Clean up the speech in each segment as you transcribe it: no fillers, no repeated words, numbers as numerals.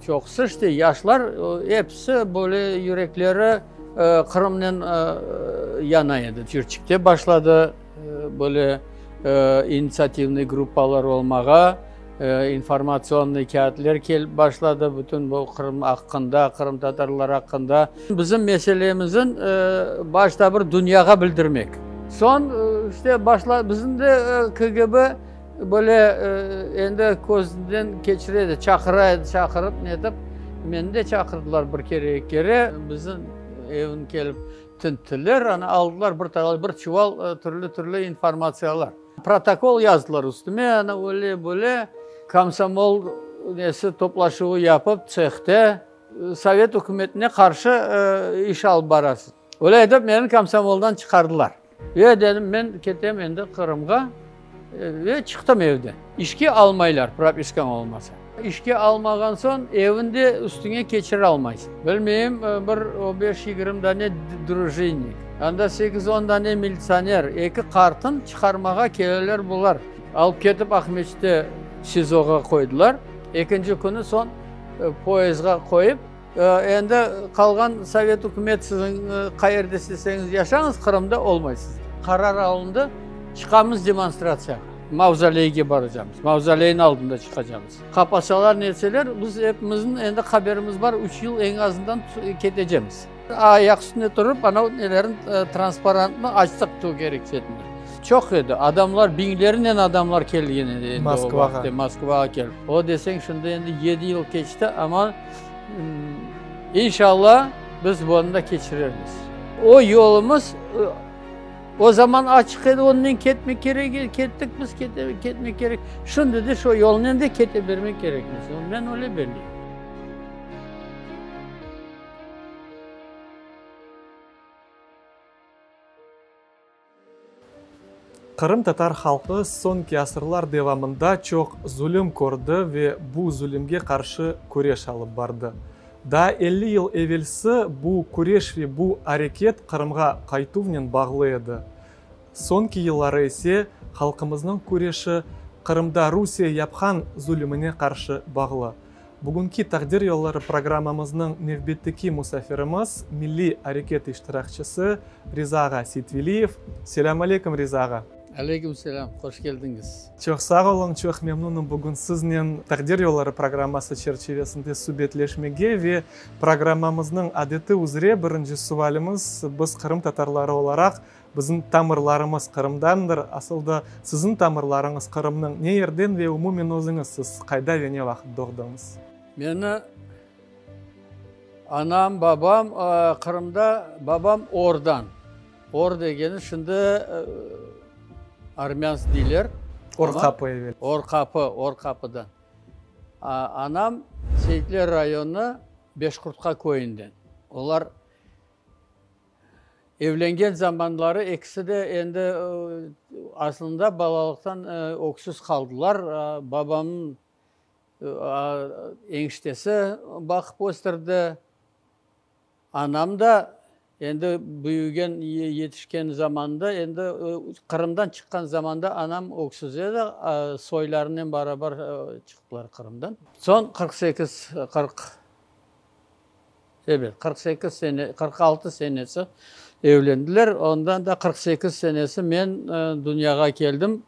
Çoqusı işte yaşlar, episi böyle yürekleri Qırımnen yana edi. Çirçikte başladı böyle initsiativnıy gruppalar olmağa, informatsionnıy kâğıtler kelip başladı, bütün bu Qırım aqqında, qırımtatarlar aqqında. Bizim meselemizin başta bir dünyağa bildirmek. Soñ işte başla, bizim de KGB Böyle endi közünden keçire edi, çaqıra edi, çaqırıp netip, meni de çaqırdılar bir kere, eki kere. Bizim evni kelip tinttiler, ana aldılar bir talay, bir çuval türlü-türlü informatsiyalar. Protokol yazdılar üstüme, ana öyle, böyle. Komsomol nesi toplaşuvı yapıp tsehte sovet ükümetine qarşı iş alıp barasıñ. Öyle etip meni komsomoldan çıqardılar. Ve dedim, men ketem endi Qırımğa. Ve çıqtım evden. İşke almaylar, propiskañ olmasa. İşke almağan soñ, evin de üstüñe keçiralmaysıñ. Bilmeyim, bir o beş-yigirmi dane drujinnik, anda sekiz-on dane militsioner, eki qartın çıqarmağa keleler bular. Alıp ketip Aqmescitte SİZOğa qoydılar. Ekinci künü soñ poyezdğa qoyıp, Endi qalğan sovet ükümet siziñ qayerde isteseñiz yaşañız, Qırımda olmaysız. Qarar alındı, çıqamız demonstratsiyağa. Mavzoleyge baracamız, mavzoleyniñ aldında çıqacamız. Qapasalar, netseler, biz epimizniñ endi haberimiz bar, üç yıl eñ azından ketecemiz. Ayaq üstünde turıp, anav nelerin, transparantnı açtıq tögerek çetinde. Çoq edi, adamlar, biñlernen adamlar kelgen edi endi o vaqıtte Moskvağa kelip. O deseñ, şimdi endi yedi yıl keçti, amma İnşalla, biz bunı da keçirermiz. O yolumız o zaman açıq edi, onnen ketmek kerek edi, kettik biz, ketmek kerek. Şimdi de şo yolnen de kete bermek kerekmiz. Men öyle belleyim. Qırımtatar halqı soñki asırlar devamında çoq zulüm kördi ve bu zulümge qarşı küreş alıp bardı. Daa 50 yıl evelsi bu küreş ve bu areket Qırımğa qaytuvnen bağlı edi. Soñki yılları ise halqımıznıñ küreşi Qırımda Rusiye yapqan zulümine qarşı bağlı. Bugünki Taqdir yolları programmamıznıñ nevbetteki musafirimiz, milliy areket iştirakçisi Riza ağa Seytveliyev. Selâm aleyküm, Riza ağa! Aleyküm selâm, hoş keldiñiz! Çoq sağ oluñ, çoq memnunım bugün siznen Taqdir yolları programması çerçivesinde subetleşmege ve programmamıznıñ adeti üzre birinci sualimiz, biz qırımtatarları olaraq Bizim tamırlarımız Qırımdandır. Asıl da siziñ tamırlarıñız Qırımnıñ ne yerden ve umumen özüñiz siz qayda ve ne vaqıt doğdıñız? Meni anam, babam Qırımda, babam Ordan. Or degeni şimdi Armânsk deyler. Or Qapı evel. Or Qapı, Or Qapıdan. Anam Seyitler rayonı Beşqurtqa köyünden. Olar Evlengen zamanları ekisi de endi aslında balalıqtan öksüz qaldılar. Babamnıñ eñiştesi baqıp östürdi. Anam da endi büyügen, yetişken zamanda, endi Qırımdan çıqqan zamanda anam öksüz edi, soylarınen beraber çıqtılar Qırımdan. Soñ 48, 40. Ebet, 48 sene, 46 senesi evlendiler, ondan da 48 senesi men dünyağa keldim,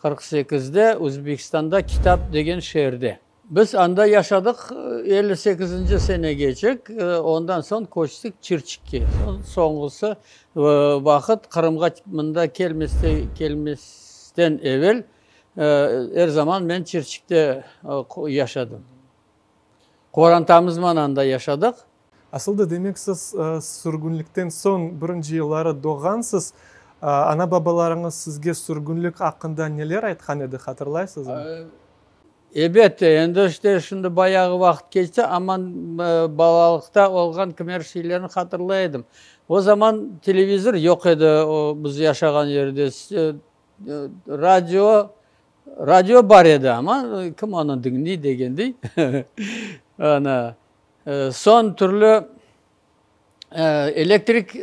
48-de Özbekistanda Kitap degen şeerde. Biz anda yaşadıq 58-nci senegeçek, ondan soñ köçtik Çirçikke. Soñğusı vaqıt Qırımğa mında kelmezden evel er zaman men Çirçikte yaşadım. Qorantamızman anda yaşadıq. Asıl da demek siz sürgünlikten soñ birinci yılları doğğansız. Ana-babalarıñız sizge sürgünlik aqqında neler aytqan edi, hatırlaysızmı? Elbette, endi işte şimdi bayağı vaqıt keçti, amma balalıqta olğan kimer şeylerni hatırlay edim. O zaman televizor yoq edi o biz yaşağan yerde, radio Radio bar edi amma, kim onı diñley degendey. Ana, soñ türlü elektrik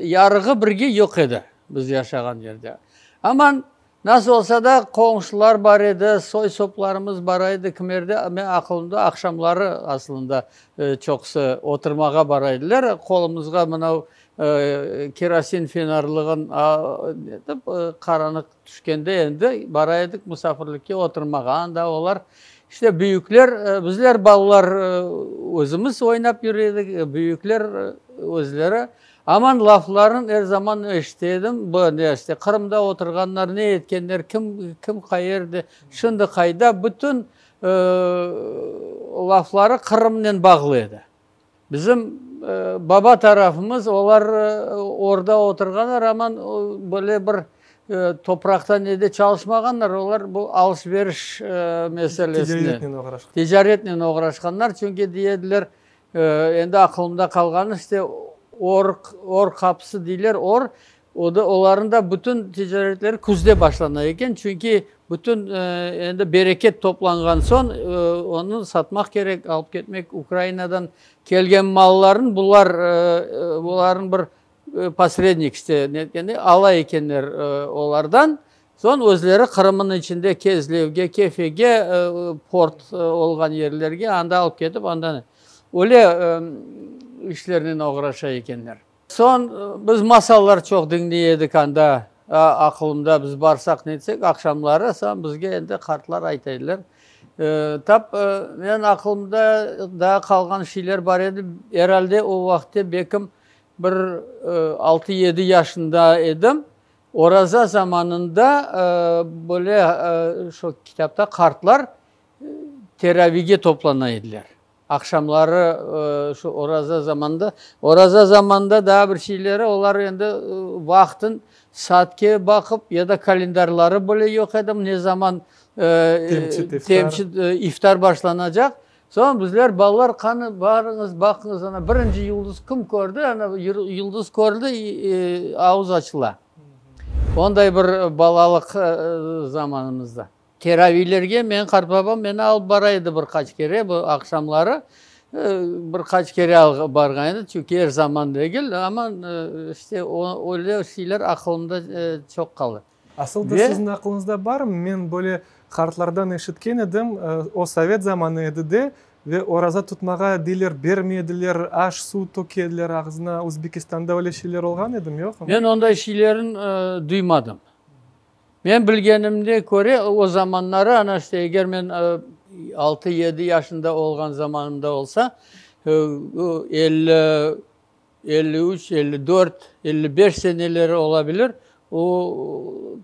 yarığı birge yoq edi biz yaşağan yerde. Aman, Nasıl olsa da, qoñşular bar edi, soy-soplarımız bar edi, kimerde, men aqılımda, aqşamları aslında çoqusı oturmağa bara ediler, qolumızğa mınav kerosin fenarlığın etip, qaranlıq tüşkende endi bara edik musafirlikke oturmağa. Anda olar, işte, büyükler, bizler balalar özümiz oynap yüre edik, büyükler özleri Aman lafların er zaman eşite edim, bu ne işte Qırımda oturğanlar ne etkenler, kim kim qayerde, şimdi qayda, bütün lafları Qırımnen bağlı edi. Bizim baba tarafımız, olar Orda oturğanlar, aman böyle bir topraqta nede çalışmağanlar, olar bu alış-veriş meselesine. Ticaretnen oğraşqan. Ticaretnen oğraşqanlar, çünki dey ediler, Endi aqılımda qalğanı, işte, Or, Or qapısı deyler, Or, o da, olarnıñ da bütün ticaretleri küzde başlana eken, çünki bütün endi bereket toplanğan soñ, onı satmaq kerek, alıp ketmek, Ukrainadan kelgen malların bular, bularnıñ bir posrednik, işte, netkende, ala ekenler olardan, soñ özleri Qırımnıñ içinde Kezlevge, Kefege, port olğan yerlerge, anda alıp ketip, andan öyle işlernen oğraşa ekenler. Soñ biz masallar çoq diñley edik anda, aqılımda, biz barsaq, netsek, aqşamları, soñ bizge endi qartlar ayta ediler. Tap men aqılımda daa qalğan şeyler bar edi, er alde o vaqıtte bekim Bir altı-yedi yaşında edim. Oraza zamanında böyle şu kitapta qartlar teravige toplana ediler. Aqşamları şu oraza zamanında. Oraza zamanında daa bir şeyleri, olar endi vaqtın saatke baqıp ya da kalendarları bile yoq edi, ne zaman temçit iftar başlanacaq. Soñ bizler, balalar, qani, barıñız, baqıñız, ana, birinci yıldız kim kördi, ana, yıldız kördi, avuz açıla. Onday bir balalıq zamanımızda. Teraviylerge menim qartbabam meni alıp bara edi bir qaç kere, bu aqşamları bir qaç kere barğan edi, çünki er zaman degil, amma, işte, öyle şeyler aqılımda çoq qaldı. Asıl da siziñ aqılıñızda barmı, men böyle qartlardan eşitken edim, o sovet zamanı edi de, ve oraza tutmağa deyler bermey ediler, aş-suv töke ediler ağzına, Özbekistanda öyle şeyler olğan edimi, yoqmı? Men onday şeylerin duymadım. Men bilgenimde köre, o zamanları, ana işte, eger men altı-yedi yaşında olğan zamanımda olsa, 50, 53, 54, 55 seneleri olabilir, o,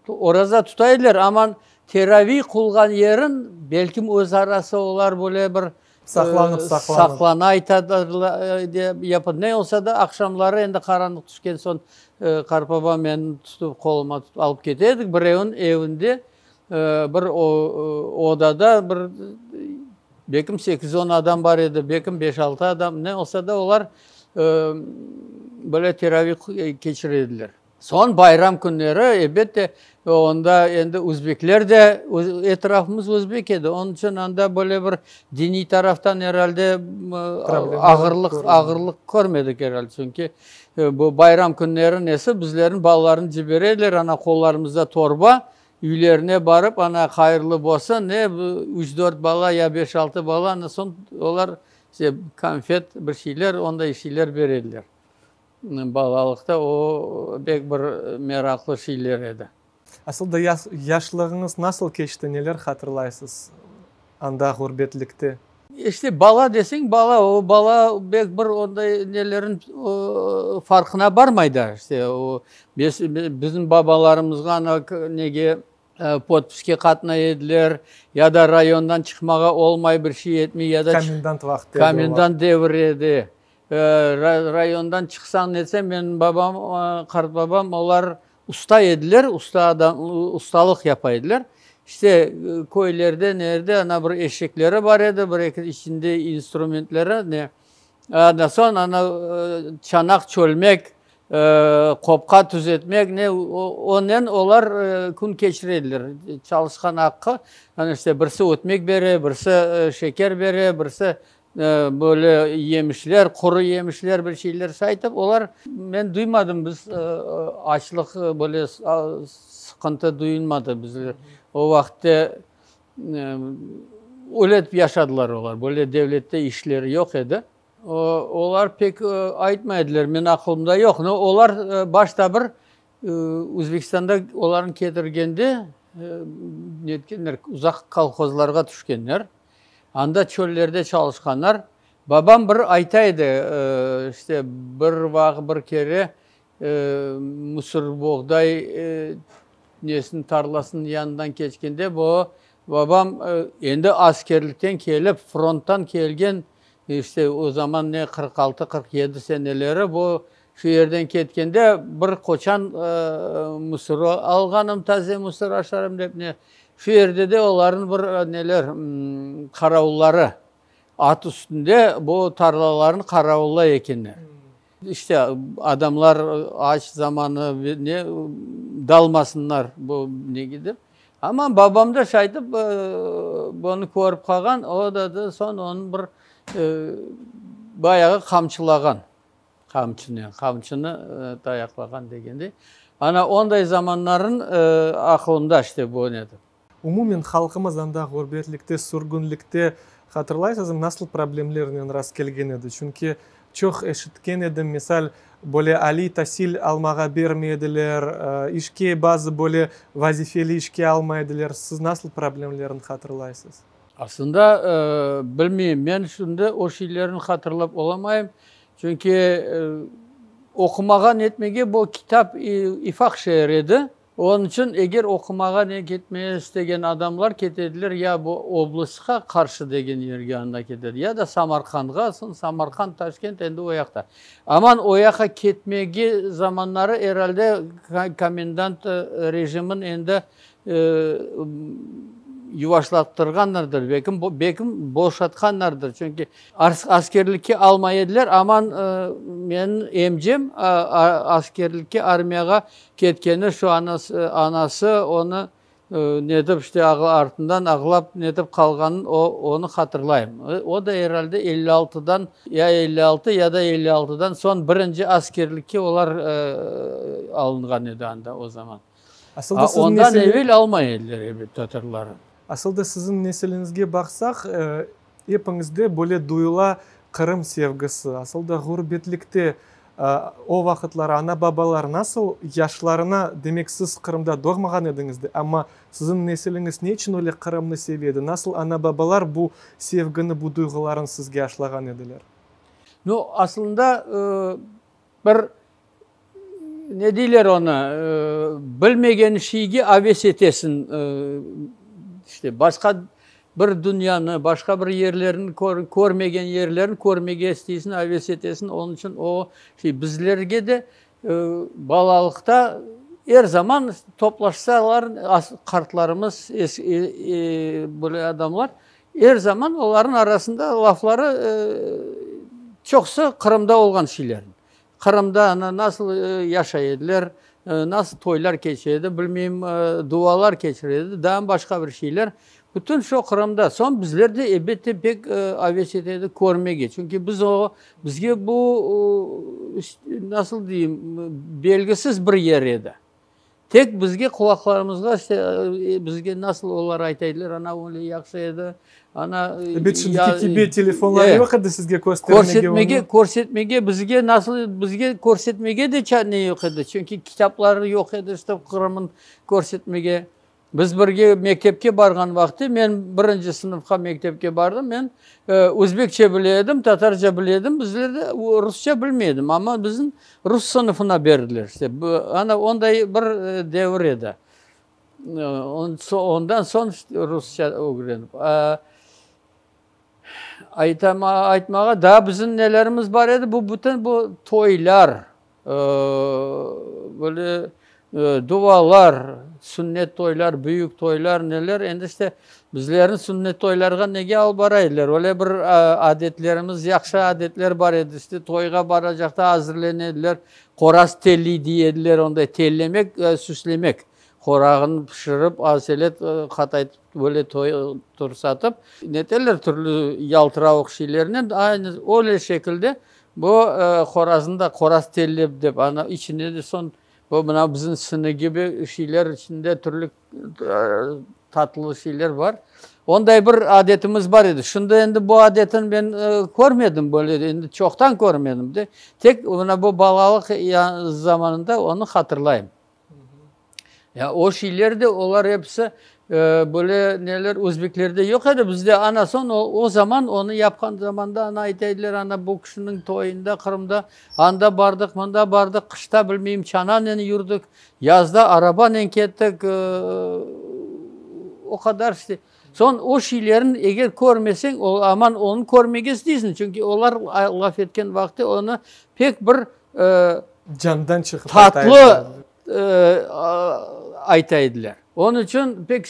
oraza tuta ediler, aman teraviy qulğan yerin, belkim öz arası olar böyle bir Saqlanıp, saqlanıp. Saqlana aytadırlar, dep, ne olsa da, aqşamları endi qaranlıq tüşken soñ, qartbabam meni tutıp, qoluma tutıp alıp kete edik, birevniñ evinde bir odada bir Belkim sekiz-on adam bar edi, belkim beş-altı adam, ne olsa da olar böyle teravih keçire ediler. Soñ bayram künleri, elbette, onda endi özbekler de, etrafımız özbek edi, onıñ içün anda böyle bir diniy taraftan er alde ağırlıq, ağırlıq körmedik er alde, çünki bu bayram künleri nesi, bizlerniñ balalarnı cibere ediler, ana qollarımızda torba, Üylerine barıp, ana, hayırlı bolsun, ne, üç-dört bala ya beş-altı bala, ana soñ olar işte konfet, bir şeyler, onday şeyler bere ediler. Balalıqta o pek bir meraqlı şeyler edi. Asıl da yaşlığıñız nasıl keçti, neler hatırlaysız anda ğurbetlikte? İşte, bala deseñ, bala, o bala bek bir onday nelerin farqına barmay da, işte, o, bizim babalarımızğa ana nege podpiske qatnay ediler, ya da rayondan çıqmağa olmay, bir şey etmey, ya da. Komendant vaqtı edi o vaqıt. Komendant devri edi. Rayondan çıqsañ, netseñ, menim babam, qartbabam, olar Usta ediler, usta adam, ustalıq yapa ediler. İşte, köylerde, nerde ana bir eşekleri bar edi, bir-eki içinde instrumentleri, ne. Ondan soñ ana çanaq, çölmek, qopqa tüzetmek, ne, onen olar kün keçire ediler. Çalışqan aqqı, ana işte, birisi ötmek bere, birisi şeker bere, birisi Böyle yemişler, quru yemişler, bir şeyler şaytip olar, men duymadım, biz açlıq, böyle. sıqıntı duyulmadı bizler. O vaqıtte öyle etip yaşadılar olar, böyle devlette işleri yoq edi. Olar pek aytmay ediler, men aqılımda yoq, no olar başta bir Özbekistanda olarnı ketirgende netkenler, uzaq kolhozlarğa tüşkenler, anda çöllerde çalışqanlar. Babam bir ayta edi, işte bir vaqıt bir kere musır-boğday nesiniñ tarlasınıñ yanından keçkende bu babam endi askerlikten kelip, fronttan kelgen, işte o zaman ne 46, 47 seneleri bu şu yerden ketkende bir qoçan musır alğanım, taze musır aşarım dep ne, şu yerde de olarnıñ bir neler qaravulları at üstünde bu tarlalarnı qaravullay ekenler. İşte, adamlar aç zamanı ne dalmasınlar bu nege dep. Amma babam da şaytip bunı körip qalğan, o da soñ onı bir bayağı qamçılağan, qamçınen, qamçını tayaqlağan degendey. Ana onday zamanların aqılımda işte bu nedir. Umumen halqımız anda ğurbetlikte, sürgünlikte, hatırlaysızmı, nasıl problemlernen rast kelgen edi? Çünki çoq eşitken edim, misal, böyle aliy tasil almağa bermey ediler, işke, bazı böyle vazifeli işke almay ediler. Siz nasıl problemlerini hatırlaysız? Aslında, bilmeyim, men şimdi o şeylerni hatırlap olamayım, çünki oqumağa netmege bu kitap ifaq şeer edi. Onıñ içün, eger oqumağa ne ketmege istegen adamlar kete ediler ya bu oblastqa, Qarşı degen yerge anda kete edi, ya da Samarqandğa, soñ Samarqand, Taşkent endi o yaqta. Aman o yaqqa ketmege zamanları er alde komendant rejimin endi yuvaşlattırğanlardır, belkim, belkim boşatqanlardır, çünki askerlikke almay ediler, aman menim emcem askerlikke, armiyağa Ketkeni şu anası, anası onı netip işte artından ağlap netip qalğanın o, onı hatırlayım. O da er alde 56-dan, ya 56, ya da 56-dan soñ birinci askerlikke olar alınğan edi anda o zaman. Asıl da siziñ Ondan evel almay ediler ebet tatarları. Asıl da siziñ nesiliñizge baqsaq, epiñizde böyle duyula Qırım sevgisi. Asıl da ğurbetlikte o vaqıtları ana-babalar nasıl yaşlarına, demek siz Qırımda doğmağan ediñiz de, amma siziñ nesiliñiz ne içün öyle Qırımnı seve edi? Nasıl ana-babalar bu sevgini, bu duyğularnı sizge aşlağan ediler? Nu, aslında bir, ne deyler onı, bilmegen şeyge aves etesiñ, işte başqa bir dünyanı, başqa bir yerlerni körmegen yerlerni körmege isteysiñ, aves etesiñ, onıñ içün o şey bizlerge de balalıqta er zaman toplaşsalar qartlarımız, böyle adamlar, er zaman olarnıñ arasında lafları çoqusı Qırımda olğan şeyler. Qırımda nasıl yaşay ediler, nasıl toylar keçe edi, bilmeyim, dualar keçire edi, daa başqa bir şeyler. Bütün şu Qırımda. Soñ bizler de elbette pek aves ete edik körmege. Çünki biz o, bizge bu, nasıl deyim, belgisiz bir yer edi. Tek bizge qulaqlarımızğa işte bizge nasıl olar ayta ediler, ana öyle yahşı edi, ana. Ebet, şimdiki kibi telefonlar yoq edi sizge köstermege. Körsetmege, körsetmege bizge nasıl, bizge körsetmege de ne yoq edi, çünki kitapları yoq edi işte Qırımnıñ körsetmege. Biz birge mektepke barğan vaqtı, men birinci sınıfqa mektepke bardım, men özbekçe bile edim, tatarca bile edim, bizler de rusça bilmey edim, amma bizni rus sınıfına berdiler, işte, ana onday bir devir edi. Ondan soñ rusça ögrenip. Aytmağa, daa bizim nelerimiz bar edi, bu bütün bu toylar, böyle dualar, sünnet toylar, büyük toylar, neler, endi işte bizlerni sünnet toylarğa nege alıp bara ediler, öyle bir adetlerimiz, yahşı adetler bar edi, işte toyğa baracaqta azırlene ediler, qoraz telliy dey ediler, onday tellemek, süslemek. Qorağını pişirip, aselet qataytıp, böyle tursatıp, neterler türlü yaltıravuq şeylernen, aynı öyle şekilde bu qoraznı da qoraz tellep dep, ana içine de soñ. Bu mına bizim sini kibi şeyler içinde türlü tatlı şeyler bar. Onday bir adetimiz bar edi. Şimdi endi bu adetini men körmedim böyle, endi çoqtan körmedim de. Tek mına bu balalıq zamanında onı hatırlayım. Ya o şeyler de, olar episi böyle neler özbeklerde yoq edi, bizde ana soñ o zaman onı yapqan zamanda ana ayta ediler, ana bu kişiniñ toyunda Qırımda anda bardıq, mında bardıq, qışta bilmeyim çananen yürdik, yazda arabanen kettik, o qadar işte. Soñ o şeylerni eger körmeseñ, o aman onı körmege isteysiñ, çünki olar laf etken vaqıtte onı pek bir Candan çıqıp tatlı ayta ediler. Onıñ içün pek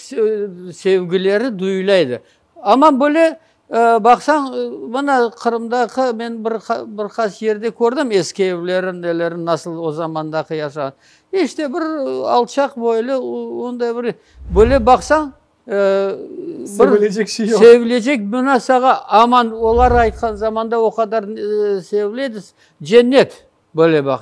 sevgileri duyula edi. Amma böyle baqsañ, mına Qırımdaki men bir bir qaç yerde kördim eski evlerin, nelerin nasıl o zamandaki yaşağan. İşte bir alçaq boylu, onday bir böyle baqsañ, Sevilecek şey yoq. Sevilecek mına sağa aman olar aytqan zamanda o qadar sevile edi, cennet. Böyle baq.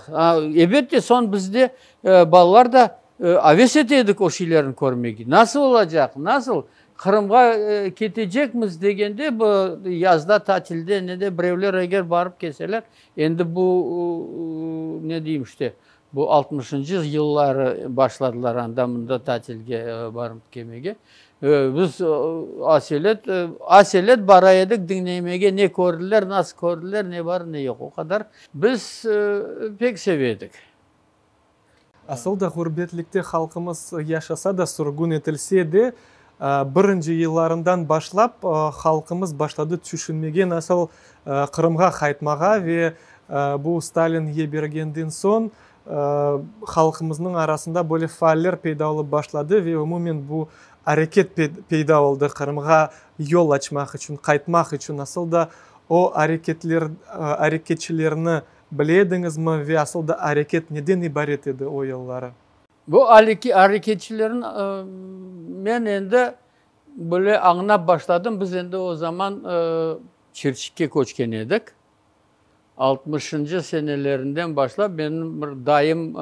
Ebet de, soñ biz de, balalar da, aves ete edik o şeylerni körmege. Nasıl olacaq, nasıl? Qırımğa ketecekmiz degende, bu yazda, tatilde, nede birevler eger barıp kelseler, endi bu, ne deyim işte, bu altmışıncı yılları başladılar anda-mında tatilge barıp kelmege. Biz aselet, aselet bara edik diñlemege, ne kördiler, nasıl kördiler, ne bar, ne yoq, o qadar biz pek seve edik. Asıl da ğurbetlikte halqımız yaşasa da, sürgün etilse de, birinci yıllarından başlap halqımız başladı tüşünmege, nasıl Qırımğa qaytmağa ve bu Stalin yebergenden soñ halqımıznıñ arasında böyle faaller peyda olıp başladı ve umumen bu areket peyda oldı Qırımğa yol açmaq içün, qaytmaq içün. Asıl da o areketler, areketçilerni bile ediñizmi ve asıl da areket neden ibaret edi o yılları? Bu areketçilerni men endi böyle añlap başladım. Biz endi o zaman Çirçikke köçken edik. Altmışıncı senelerinden başlap menim bir dayım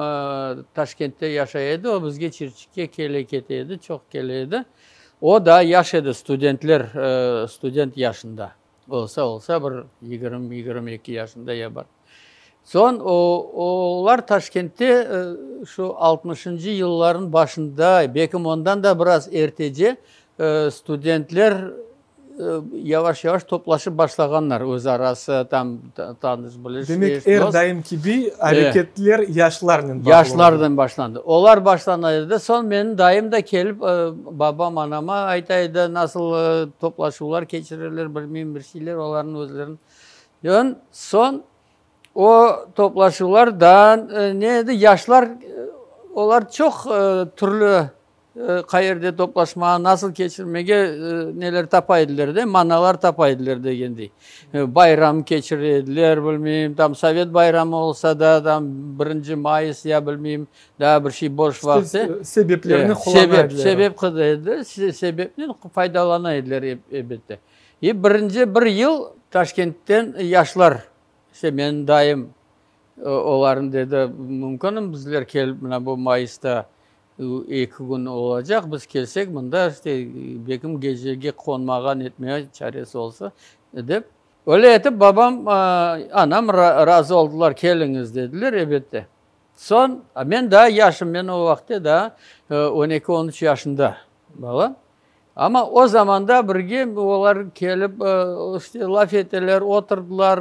Taşkentte yaşay edi, o bizge Çirçikke kele kete edi, çoq kele edi. O daa yaş edi, studentler, student yaşında, olsa olsa bir yigirmi, 22 yaşında ya bar. Soñ olar Taşkentte şu altmışıncı yıllarnıñ başında, belkim ondan da biraz ertece studentler yavaş-yavaş toplaşıp başlağanlar öz arası, tam tanış-biliş. Demek, er daim kibi areketler yaşlarnen bağlı. Yaşlarnen başlandı. Olar başlana edi. Soñ menim dayım da kelip babam, anama ayta edi, nasıl toplaşuvlar keçireler, bilmeyim, bir şeyler olarnıñ özleriniñ. Soñ o toplaşuvlar daa ne edi, yaşlar olar çoq türlü Qayerde toplaşmağa, nasıl keçirmege neler tapa ediler de, manalar tapa ediler degendey. Bayram keçire ediler, bilmeyim, tam sovet bayramı olsa da, tam birinci mayıs ya bilmeyim, daa bir şey boş vaqtı. Sebeplerni qullana ediler. Sebep qıdıra ediler, sebepnen faydalana ediler elbette. E birinci bir yıl Taşkentten yaşlar, işte menim dayım olarnı dedi, mümkünmi bizler kelip mına bu mayısta Eki kün olacaq, biz kelsek mında, işte, belkim gecege qonmağa netmege çaresi olsa, dep. Öyle etip babam, anam razı oldılar, keliñiz, dediler, elbette. Soñ, men daa yaşım, men o vaqıtte daa on eki, on üç yaşında bala. Amma o zamanda birge olar kelip, işte, laf eteler, oturdılar,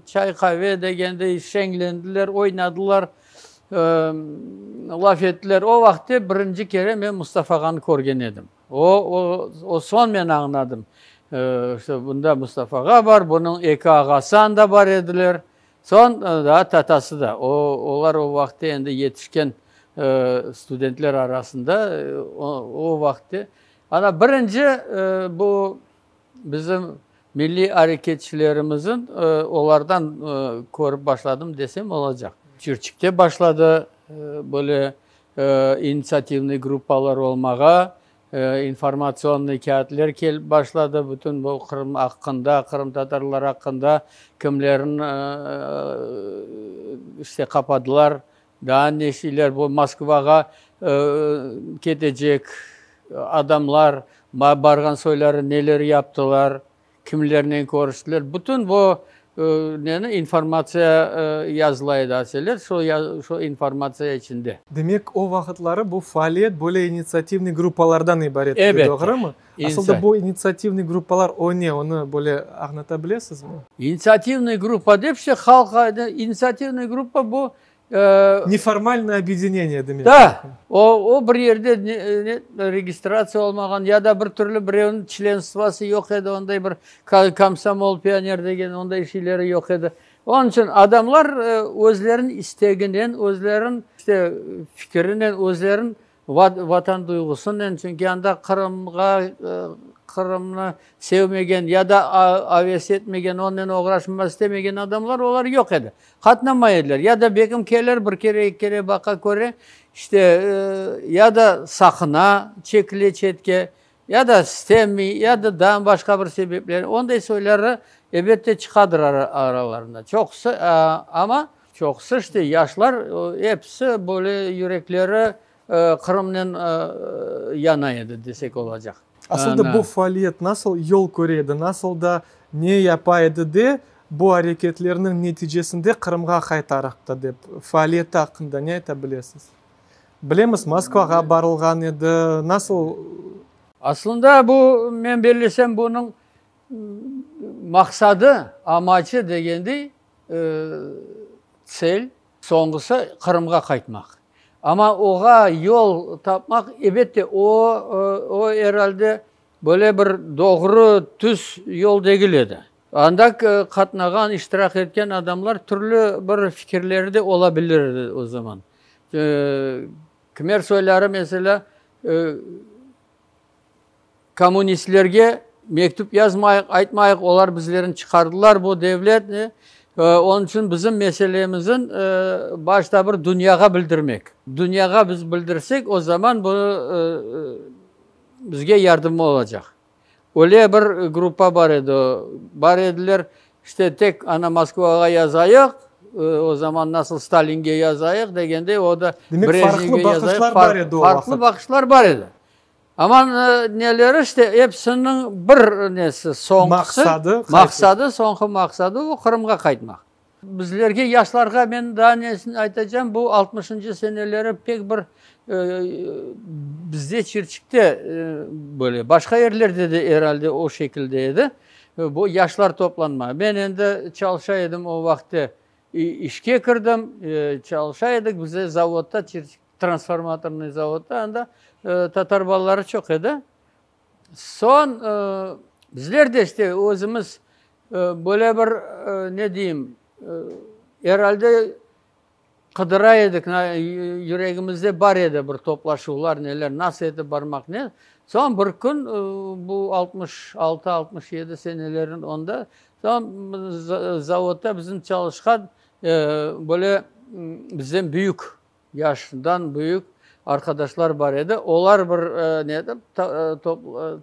çay-qave degendey şeñlendiler, oynadılar, laf ettiler. O vaqıtte birinci kere men Mustafa ağanı körgen edim. O, o soñ men añladım, işte, bunda Mustafa ağa bar, bunıñ eki ağası anda bar ediler. Soñ daa tatası da, o, olar o vaqıtte endi yetişken studentler arasında, o vaqıtte. Ana, birinci bu bizim milliy areketçilerimizin olardan körip başladım desem olacaq. Çirçikte başladı böyle initsiativnıy gruppalar olmağa, İnformatsionnıy kâğıtler kelip başladı, bütün bu Qırım aqqında, qırımtatarlar aqqında, kimlerin işte qapadılar. Daa ne şeyler, bu Moskvağa ketecek adamlar, barğan soyları neler yaptılar, kimlernen körüştiler, bütün bu neni informatsiya yazıla edi aselet, şo informatsiya içinde. Demek, o vaqıtları bu faaliyet böyle initsiativnıy gruppalardan ibaret edi, doğrumı? Asıl da bu initsiativnıy gruppalar o ne, onı böyle añlata bilesizmi? İnitsiativnıy gruppa dep işte halq, initsiativnıy gruppa bu Neformalnoye obedineniye demek Da, o, o bir yerde ne, registratsiya olmağan ya da bir türlü birevniñ çlenstvası yoq edi, onday bir komsomol, pioner degen onday şeyleri yoq edi. Onıñ içün adamlar özleriniñ isteginen, özleriniñ işte fikirinen, özleriniñ Vatan duyğusınen, çünki anda Qırımğa, Qırımnı sevmegen ya da aves etmegen, onnen oğraşmağa istemegen adamlar, olar yoq edi. Qatnamay ediler. Ya da bekim kelir, bir kere, eki kere baqa, köre, işte, ya da saqına, çekile çetke, ya da istemey, ya da daa başqa bir sebepler. Onday soyları, elbette, çıqadır aralarında. Çoqusı, amma Çoqusı işte yaşlar, episi böyle yürekleri Qırımnen yana edi desek olacaq. Asıl da bu faaliyet nasıl yol köre edi, nasıl da ne yapa edi de bu areketlerniñ neticesinde Qırımğa qaytarıqtı dep faaliyeti aqqında ne ayta bilesiz? Bilemiz, Moskvağa barılğan edi, nasıl? Aslında bu, men bellesem, bunıñ maqsadı, amaçı degendey, Tsel, soñğusı Qırımğa qaytmaq. Amma oğa yol tapmaq, ebette, o, o er alde böyle bir doğru, tüz yol degil edi. Anda qatnağan, iştirak etken adamlar türlü bir fikirleri de ola bilir edi o zaman. Kimer soyları, meselâ, Kommunistlerge mektüp yazmayıq, aytmayıq, olar bizlerni çıqardılar bu devlet, onıñ içün bizim meselemizin başta bir dünyağa bildirmek. Dünyağa biz bildirsek, o zaman bu bizge yardım olacaq. Öyle bir gruppa bar edi, bar ediler, işte tek ana Moskvağa yazayıq, o zaman nasıl Stalinge yazayıq degende, o da Demek, farqlı baqışlar bar edi o vaqıt. Farqlı baqışlar bar edi. Aman neleri işte epsiniñ bir nesi, soñkisi, Maqsadı, maqsadı, soñki maqsadı o Qırımğa qaytmaq. Bizlerge, yaşlarğa men daa nesini aytacam, bu altmışıncı seneleri pek bir bizde Çirçikte böyle, başqa yerlerde de er alde o şekilde edi, bu yaşlar toplanma. Men endi çalışa edim o vaqıtte, işke kirdim, çalışa edik, bizde zavodda Çirçik, Transformatornıy zavodda anda tatar balaları çoq edi. Soñ bizler de işte özümiz böyle bir ne deyim, er alde qıdıra edik, yüregimizde bar edi bir toplaşuvlar, neler, nasıl etip barmaq ne. Soñ bir kün bu 66, 67 senelerin onda, soñ zavodda bizim çalışqan böyle bizden büyük Yaşından büyük arqadaşlar bar edi, olar bir ne etip,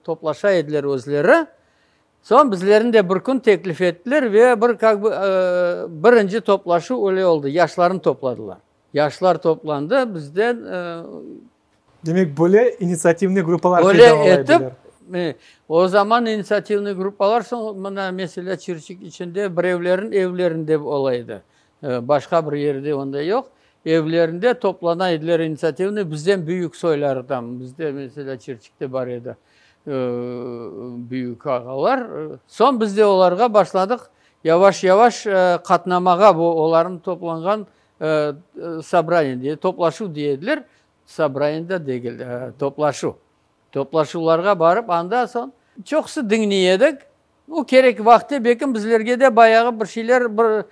toplaşa ediler özleri. Soñ bizlerni de bir kün teklif ettiler ve bir kak bı birinci toplaşuv öyle oldı, yaşlarnı topladılar. Yaşlar toplandı, bizden. Demek, böyle initsiativnıy gruppalar peyda ola ediler. Öyle etip, o zaman initsiativnıy gruppalar soñ, mına, meselâ, Çirçik içinde birevlerniñ evlerinde ola edi. Başqa bir yerde onday yoq. Evlerinde toplana ediler initsiativnıy, bizden büyük soyları tam, bizde, meselâ, Çirçikte bar edi büyük ağalar. Soñ biz de olarğa başladıq yavaş-yavaş qatnamağa, bu olarnıñ toplanğan sobraniye diye, toplaşuv diye ediler, sobraniye da degil, toplaşuv. Toplaşuvlarğa barıp, anda soñ çoqusı diñley edik. O kerek vaqıtte bekim bizlerge de bayağı bir şeyler bir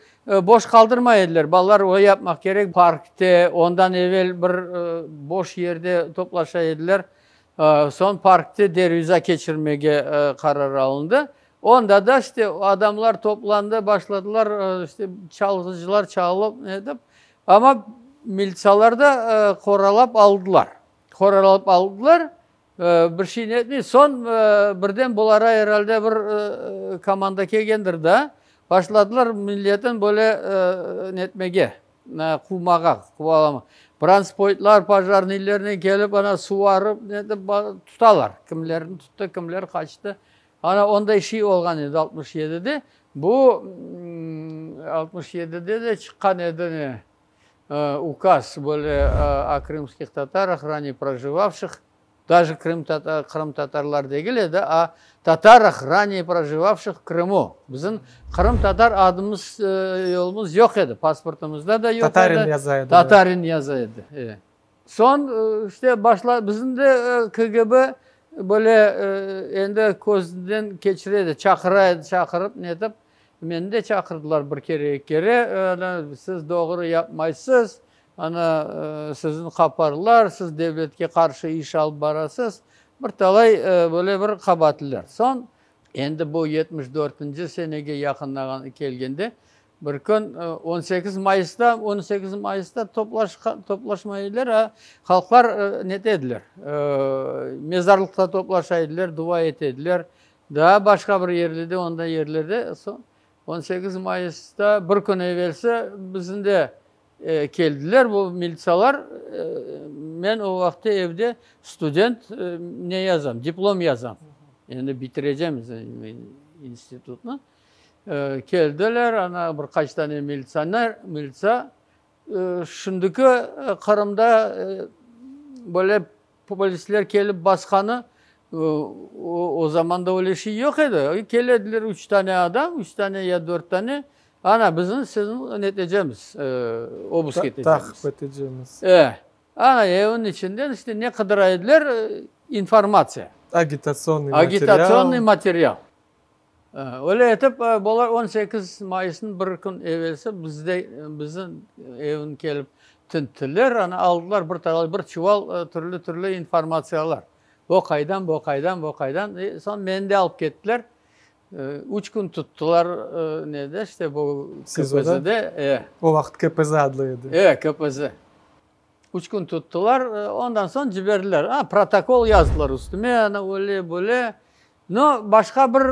boş qaldırmay ediler. Balalar o yapmaq kerek, parkte, ondan evel bir boş yerde toplaşa ediler. Soñ parkte derviza keçirmege qarar alındı. Onda da işte adamlar toplandı, başladılar işte çalğıcılar çalıp, netip, amma militsalar da qoralap aldılar. Qoralap aldılar. Bir şey netmey. Soñ birden bulara er alde bir komanda kelgendir da, başladılar milletin böyle netmege. Quvmağa, quvalama. Bronzpoytlar, pojarnıylernen kelip, ana, suvarıp, netip, tutalar. Kimlerni tuttı, kimler qaçtı. Ana, onday şey olğan edi altmış yedide. Bu altmış yedide de çıqqan edi ne, ukaz, böyle, o krımskih tatarah, ranee projivavşih, Daje qırımtatarlar degil edi, a tatarah ranee projivavşih v Krımu. Bizim qırımtatar adımız, yolumız yoq edi, pasportımızda da yoq edi. Tatarin yaza edi. Tatarin yaza edi, e. Soñ, işte, başla, bizim de KGB böyle endi közünden keçire edi, çaqıra edi, çaqırıp, netip, meni de çaqırdılar bir kere, eki kere, siz doğru yapmaysız, Ana, sizni qaparlar, siz devletke qarşı iş alıp barasız. Bir talay böyle bir qabaatliler. Soñ, endi bu yetmiş dörtünci senege yaqınlağan kelgende, bir kün on sekiz mayısta, on sekiz mayısta toplaşmay ediler, a halqlar nete ediler, mezarlıqta toplaşa ediler, dua ete ediler. Daa başqa bir yerlerde, onday yerlerde. Soñ, on sekiz mayısta bir kün evelsi bizim de Keldiler bu militsalar, men o vaqıtta evde student, ne yazam, diplom yazam, endi bitirecem institutnı. Keldiler, ana, bir qaç tane militsioner, militsa, şimdiki Qırımda böyle polisler kelip basqanı, o zamanda öyle şey yoq edi. Kelediler üç tane adam, üç tane ya dört tane, ana, bizni sizni netecemiz, obusk etecemiz. Taqip etecemiz. E, ana, evniñ içinden işte ne qıdıra ediler, informatsiya. Agitatsionnıy material. Agitatsionnıy material. Öyle etip, bular on sekiz mayısnıñ bir kün evelsi bizde, bizim evni kelip tinttiler, ana, aldılar bir talay, bir çuval türlü-türlü informatsiyalar. O qaydan, bu qaydan, bu qaydan. E, soñ meni de alıp kettiler. Üç kün tuttılar nede, işte bu KPZ-de. E. O vaqıt KPZ adlı edi. E, KPZ. Üç kün tuttılar, ondan soñ ciberdiler. A, protokol yazdılar üstüme, ana, öyle, böyle. No, başqa bir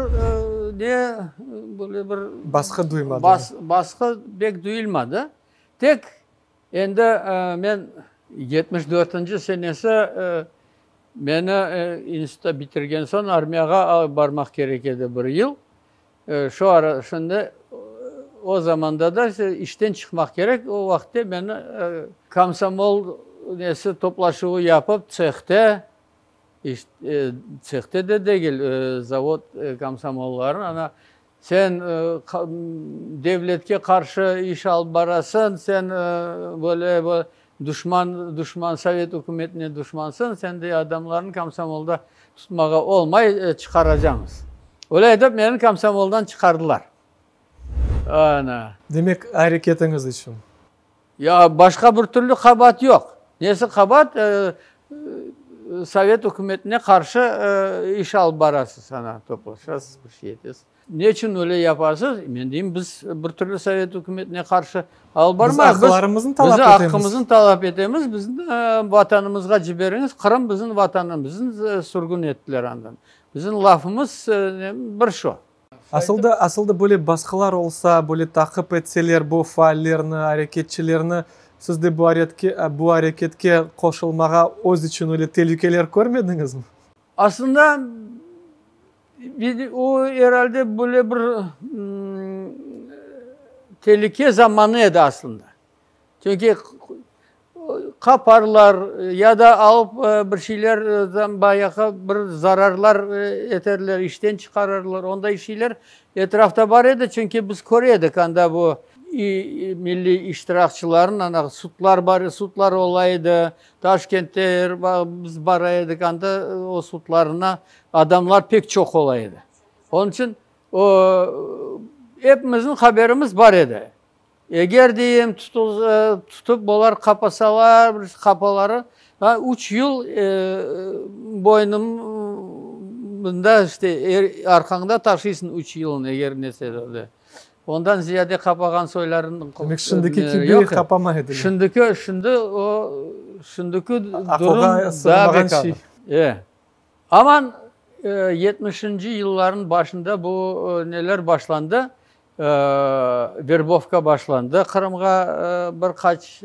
ne, böyle bir... Basqı duymadıñız? Basqı pek duyulmadı. Tek endi men yetmiş dörtünci senesi meni institutta bitirgen soñ armiyağa barmaq kerek edi bir yıl. Şu ara, şimdi o zamanda da işten çıqmaq kerek, o vaqıtte meni komsomol nesi toplaşuvı yapıp tsehte, tsehte de degil, zavod komsomolları, ana, sen devletke qarşı iş alıp barasıñ, sen böyle duşman, duşman, sovet ükümetine duşmansıñ, sendey adamlarnı komsomolda Tutmağa olmay, çıqaracamız. Öyle etip meni komsomoldan çıqardılar. Ana. Demek, areketiñiz içün? Ya, başqa bir türlü qabaat yoq. Nesi qabaat? Sovet ükümetine qarşı iş alıp barasız, ana, toplaşasız, bir şey etesiz. Ne içün öyle yapasız? Men deyim, biz bir türlü sovet ükümetine qarşı alıp barmayıq. Biz aqlarımıznı talap etemiz. Biz aqqımıznı talap etemiz. Bizni vatanımızğa ciberiñiz. Qırım bizim vatanımız. Bizni sürgün ettiler andan. Bizim lafımız bir şu. Asıl da, asıl da böyle basqılar olsa, böyle taqip etseler bu faallerni, areketçilerni, siz de bu aretke, bu areketke qoşulmağa öz içün öyle telükeler körmediñizmi? Aslında, O, er alde, böyle bir telüke zamanı edi aslında. Çünki qaparlar ya da alıp bir şeyler, bayağı bir zararlar eterler, işten çıqarırlar. Onday şeyler etrafta bar edi, çünki biz köre edik anda bu milliy iştirakçılarnıñ, ana, sudlar bar, sudlar ola edi, Taşkentte biz bara edik, anda o sudlarına Adamlar pek çoq ola edi. Onıñ içün o, epimizniñ haberimiz bar edi. Eger, deyim, tutıp olar qapasalar, bir qapaları, üç yıl boynum mında, işte, arqañda taşıysıñ üç yılın, eger nese de. Ondan ziyade qapağan soylarınıñ Demek, şimdiki kibi qapamay ediler. Şimdiki, şimdi o, şimdiki durum daa pek ağır. E. Aman, yetmişinci yıllarnıñ başında bu neler başlandı. Verbovka başlandı Qırımğa, bir qaç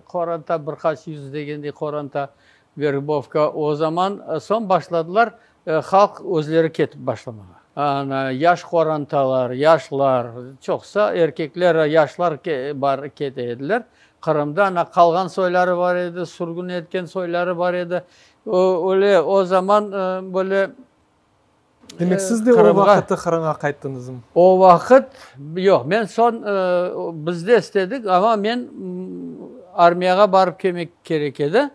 qoranta, bir qaç yüz degendey qoranta verbovka o zaman soñ başladılar halq özleri ketip başlamağa. Ana, yaş qorantalar, yaşlar, çoqsa erkekler, yaşlar bar kete ediler. Qırımda ana qalğan soyları bar edi, sürgün etken soyları bar edi. Öyle o zaman böyle Demek siz de o vaqıtı Qırımğa qayttıñızmı? O vaqıt, yoq, men soñ biz de istedik, amma men armiyağa barıp kelmek kerek edi.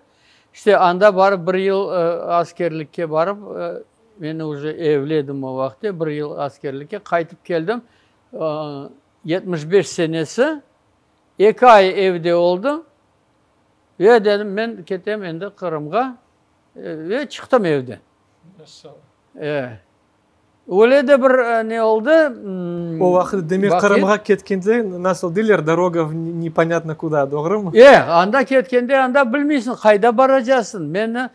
İşte, anda barıp bir yıl askerlikke barıp, men uje evli edim o vaqıtte, bir yıl askerlikke qaytıp keldim, 75 senesi, eki ay evde oldım ve dedim, men ketem endi Qırımğa ve çıqtım evden. Maşallah. E. Öyle de bir ne oldı. O vaqıt, demek, Qırımğa ketkende, nasıl deyler, doroga v neponâtno kuda, doğrumı? E, anda ketkende, anda bilmeysiñ, qayda baracaqsıñ. Meni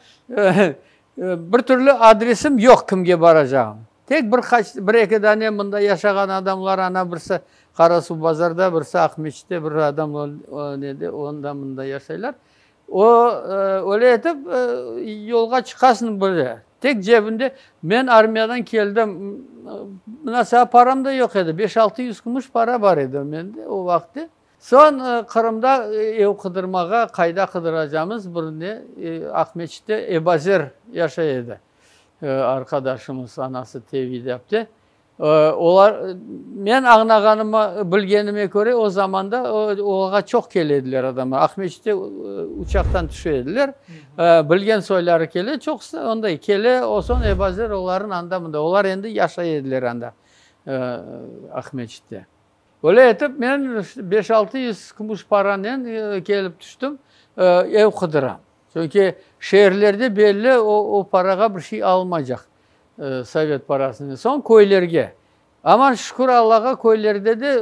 bir türlü adresim yoq, kimge baracağım. Tek bir qaç, bir eki dane mında yaşağan adamlar, ana birisi Qarasuvbazarda, birisi Aqmeçitte, bir adam nede, onda mında yaşaylar. O, öyle etip, yolğa çıqasıñ böyle. Tek cebinde, men armiyadan keldim, mına saña param da yoq edi, beş-altı yüz kümüş para bar edi mende o vaqıtte. Soñ Qırımda ev qıdırmağa, qayda qıdıracamız, bir ne, Aqmeçitte Ebazer yaşay edi, arqadaşımız, anası Tevide apte. Olar, men añlağanıma, bilgenime köre, o zamanda olarğa çoq kele ediler adamlar. Aqmescitte uçaqtan tüşe ediler. Bilgen soyları kele, çoqusı onday kele, o soñ Ebazer olarnıñ anda-mında. Olar endi yaşay ediler anda, Aqmescitte. Öyle etip, men beş-altı yüz kümüş paranen kelip tüştim, ev qıdıram. Çünki şeerlerde belli, o parağa bir şey alınmaycaq. Sovet parasınen. Soñ köylerge. Aman şükür Allağa köylerde de,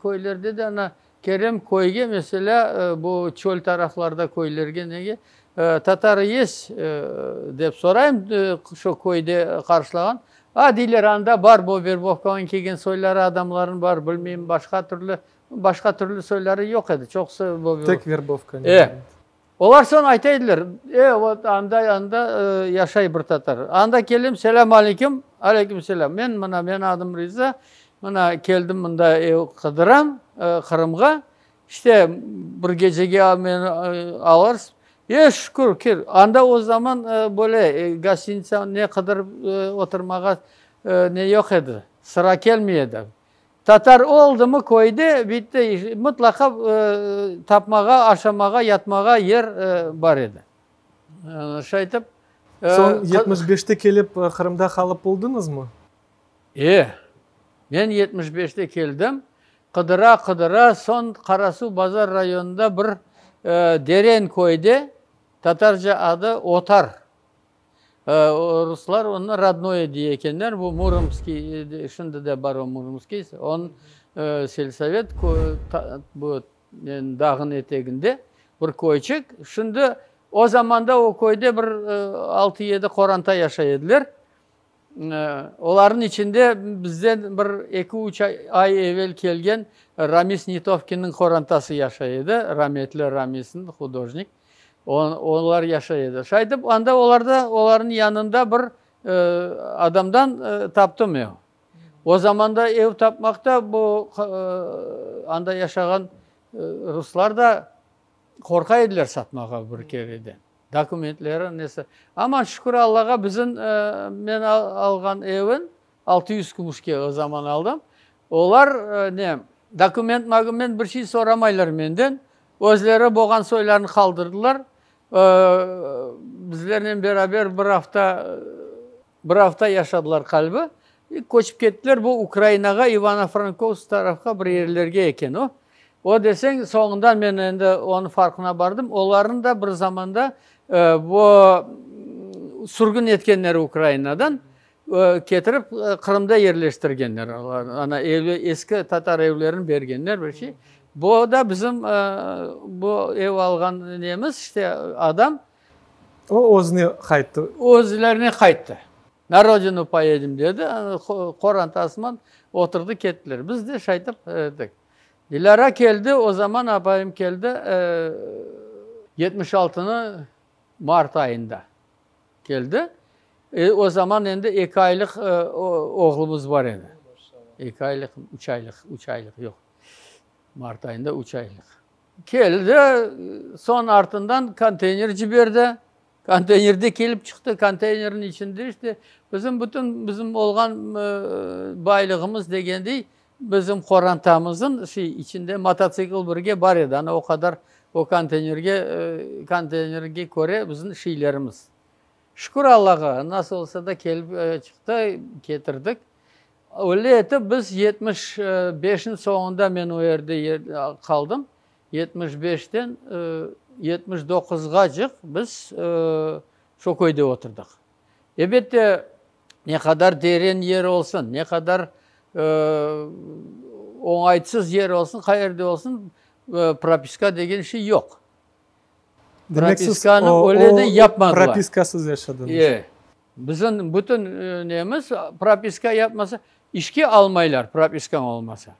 köylerde de ana kelem köyge, meselâ, bu çöl taraflarda köylerge nege, tatarı есть dep sorayım, şo köyde qarşılağan. A, deyler, anda bar, bu verbovkanen kelgen soyları adamlarnıñ bar, bilmeyim, başqa türlü, başqa türlü soyları yoq edi, çoqusı bu. Tek verbovkanen. E. Olar soñ ayta ediler, E, vot, anda, anda yaşay bir tatar. Anda kelem, selâm aleyküm, aleyküm selâm. Men mına, menim adım Riza, mına keldim mında ev qıdıram, Qırımğa. İşte, bir gecege meni alırsız. E, şükür, kir. Anda o zaman böyle gostinitsa ne qıdırıp oturmağa ne yoq edi, sıra kelmey edi. Tatar oldımı köyde, bitti iş, mıtlaqa tapmağa, aşamağa, yatmağa yer bar edi. Şaytip. Soñ 75-te kelip Qırımda qalıp oldıñızmı? E, men 75-te keldim. Qıdıra-qıdıra, soñ Qarasuvbazar rayonında bir Deren köyde, tatarca adı Otar, Ruslar onı Rodnoye dey ekenler, bu Muromskiy, şimdi de bar o Muromskiy, onıñ selsovet bu dağnıñ eteginde bir köyçik. Şimdi o zamanda o köyde bir altı-yedi qoranta yaşay ediler. Olarnıñ içinde bizden bir eki-üç ay evel kelgen Ramis Netovkinniñ qorantası yaşay edi, rametli Ramisniñ, hudojnik. Olar yaşay edi. Şaytip, anda olarda, olarnıñ yanında bir adamdan taptım ev. O zamanda ev tapmaq da bu anda yaşağan ruslar da qorqa ediler satmağa bir kereden. Dokumentleri, nesi. Amma şükür Allağa bizim men alğan evin 600 kümüşke o zaman aldım. Olar ne, dokument magument bir şey soramaylar menden. Özleri bolğan soylarını qaldırdılar. Bizlernen beraber bir afta, bir afta yaşadılar qalbi. Köçip kettiler bu Ukrainağa, İvano-Frankovsk tarafqa bir yerlerge eken o. O deseñ, soñundan men endi onıñ farqına bardım, olarnı da bir zamanda bu sürgün etkenler Ukrainadan, ketirip Qırımda yerleştirgenler olarnı, ana evi, eski tatar evlerini bergenler bir şey. Bu da bizim bu ev alğan nemiz, işte adam. O özüne qayttı. Özlerine qayttı. Na rodinu poyedim dedi, qorantasıman. Oturdı kettiler. Biz de şaytip ettik. Dilâra keldi, o zaman apayım keldi, 76-nı mart ayında keldi. O zaman endi eki aylıq oğlumız bar edi. Eki aylıq, üç aylıq, üç aylıq, yoq, mart ayında üç aylıq. Keldi, soñ artından konteyner ciberdi. Konteyner de kelip çıqtı. Konteynerniñ içinde işte bizim bütün bizim olğan baylığımız degendey, bizim qorantamıznıñ şey içinde mototsikl birge bar edi. Ana o qadar o konteynerge, konteynerge köre bizim şeylerimiz. Şükür Allağa, nasıl olsa da kelip çıqtı, ketirdik. Öyle etip biz 75-niñ soñunda men o yerde qaldım. 75-ten 79-ğacıq biz şo köyde oturdıq. Elbette, ne qadar deren yer olsun, ne qadar oñaytsız yer olsun, qayerde olsun, propiska degen şey yoq. Demek siz Propiskanı öyle de yapmadılar. Propiskasız yaşadıñız. E. Bizim bütün nemiz propiska yapmasa, işke almaylar propiskañ olmasa.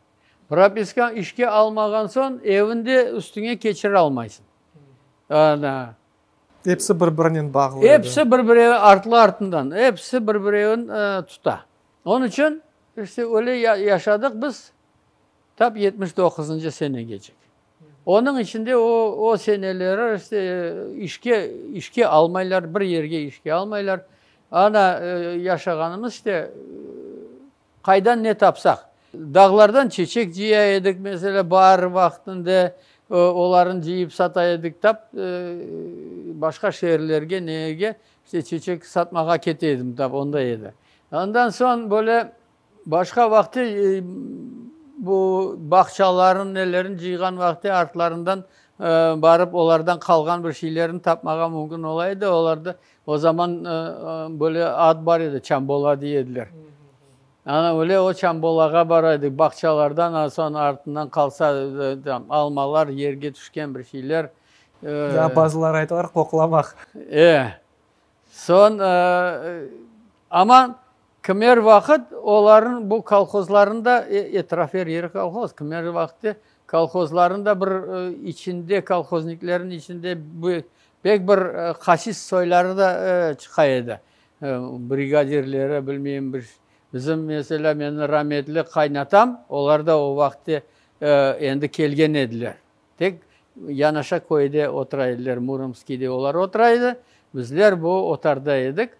Propiska işke almağan soñ, evinde üstüñe keçiralmaysıñ. Ana. Episi bir-birinen bağlı edi. Episi bir-biri artlı-artından, episi bir-birevin tuta. Onıñ içün işte öyle yaşadıq biz tap 79-ncı senegecek. Onıñ içinde o, o seneleri işte işke, işke almaylar, bir yerge işke almaylar. Ana yaşağanımız işte qaydan ne tapsaq. Dağlardan çeçek cıya edik, meselâ, baar vaqtında olarnı cıyıp sata edik, tap başqa şeerlerge, nege, işte çeçek satmağa kete edim, tap onday edi. Ondan soñ böyle başqa vaqtı bu bağçaların, nelerin cıyğan vaqtı artlarından barıp olardan qalğan bir şeylerni tapmağa mümkün ola edi. Olarda o zaman böyle ad bar edi, çambola dey ediler. Ana öyle o çambolağa bara edik, bağçalardan, soñ artından qalsa almalar, yerge tüşken bir şeyler. Daa bazıları aytalar, qoqlamaq. E. Soñ, amma kimer vaqıt olarnıñ bu kolhozlarnıñ da, etraf er yeri kolhoz, kimer vaqıtte kolhozlarnıñ da bir içinde, kolhozniklerniñ içinde pek bir hasis soyları da çıqa edi. Brigadirleri, bilmeyim, bir bizim, meselâ, menim rametli qaynatam, olar da o vaqıtte endi kelgen ediler. Tek yanaşa köyde otura ediler, Muromskiyde olar otura edi, bizler bu otarda edik.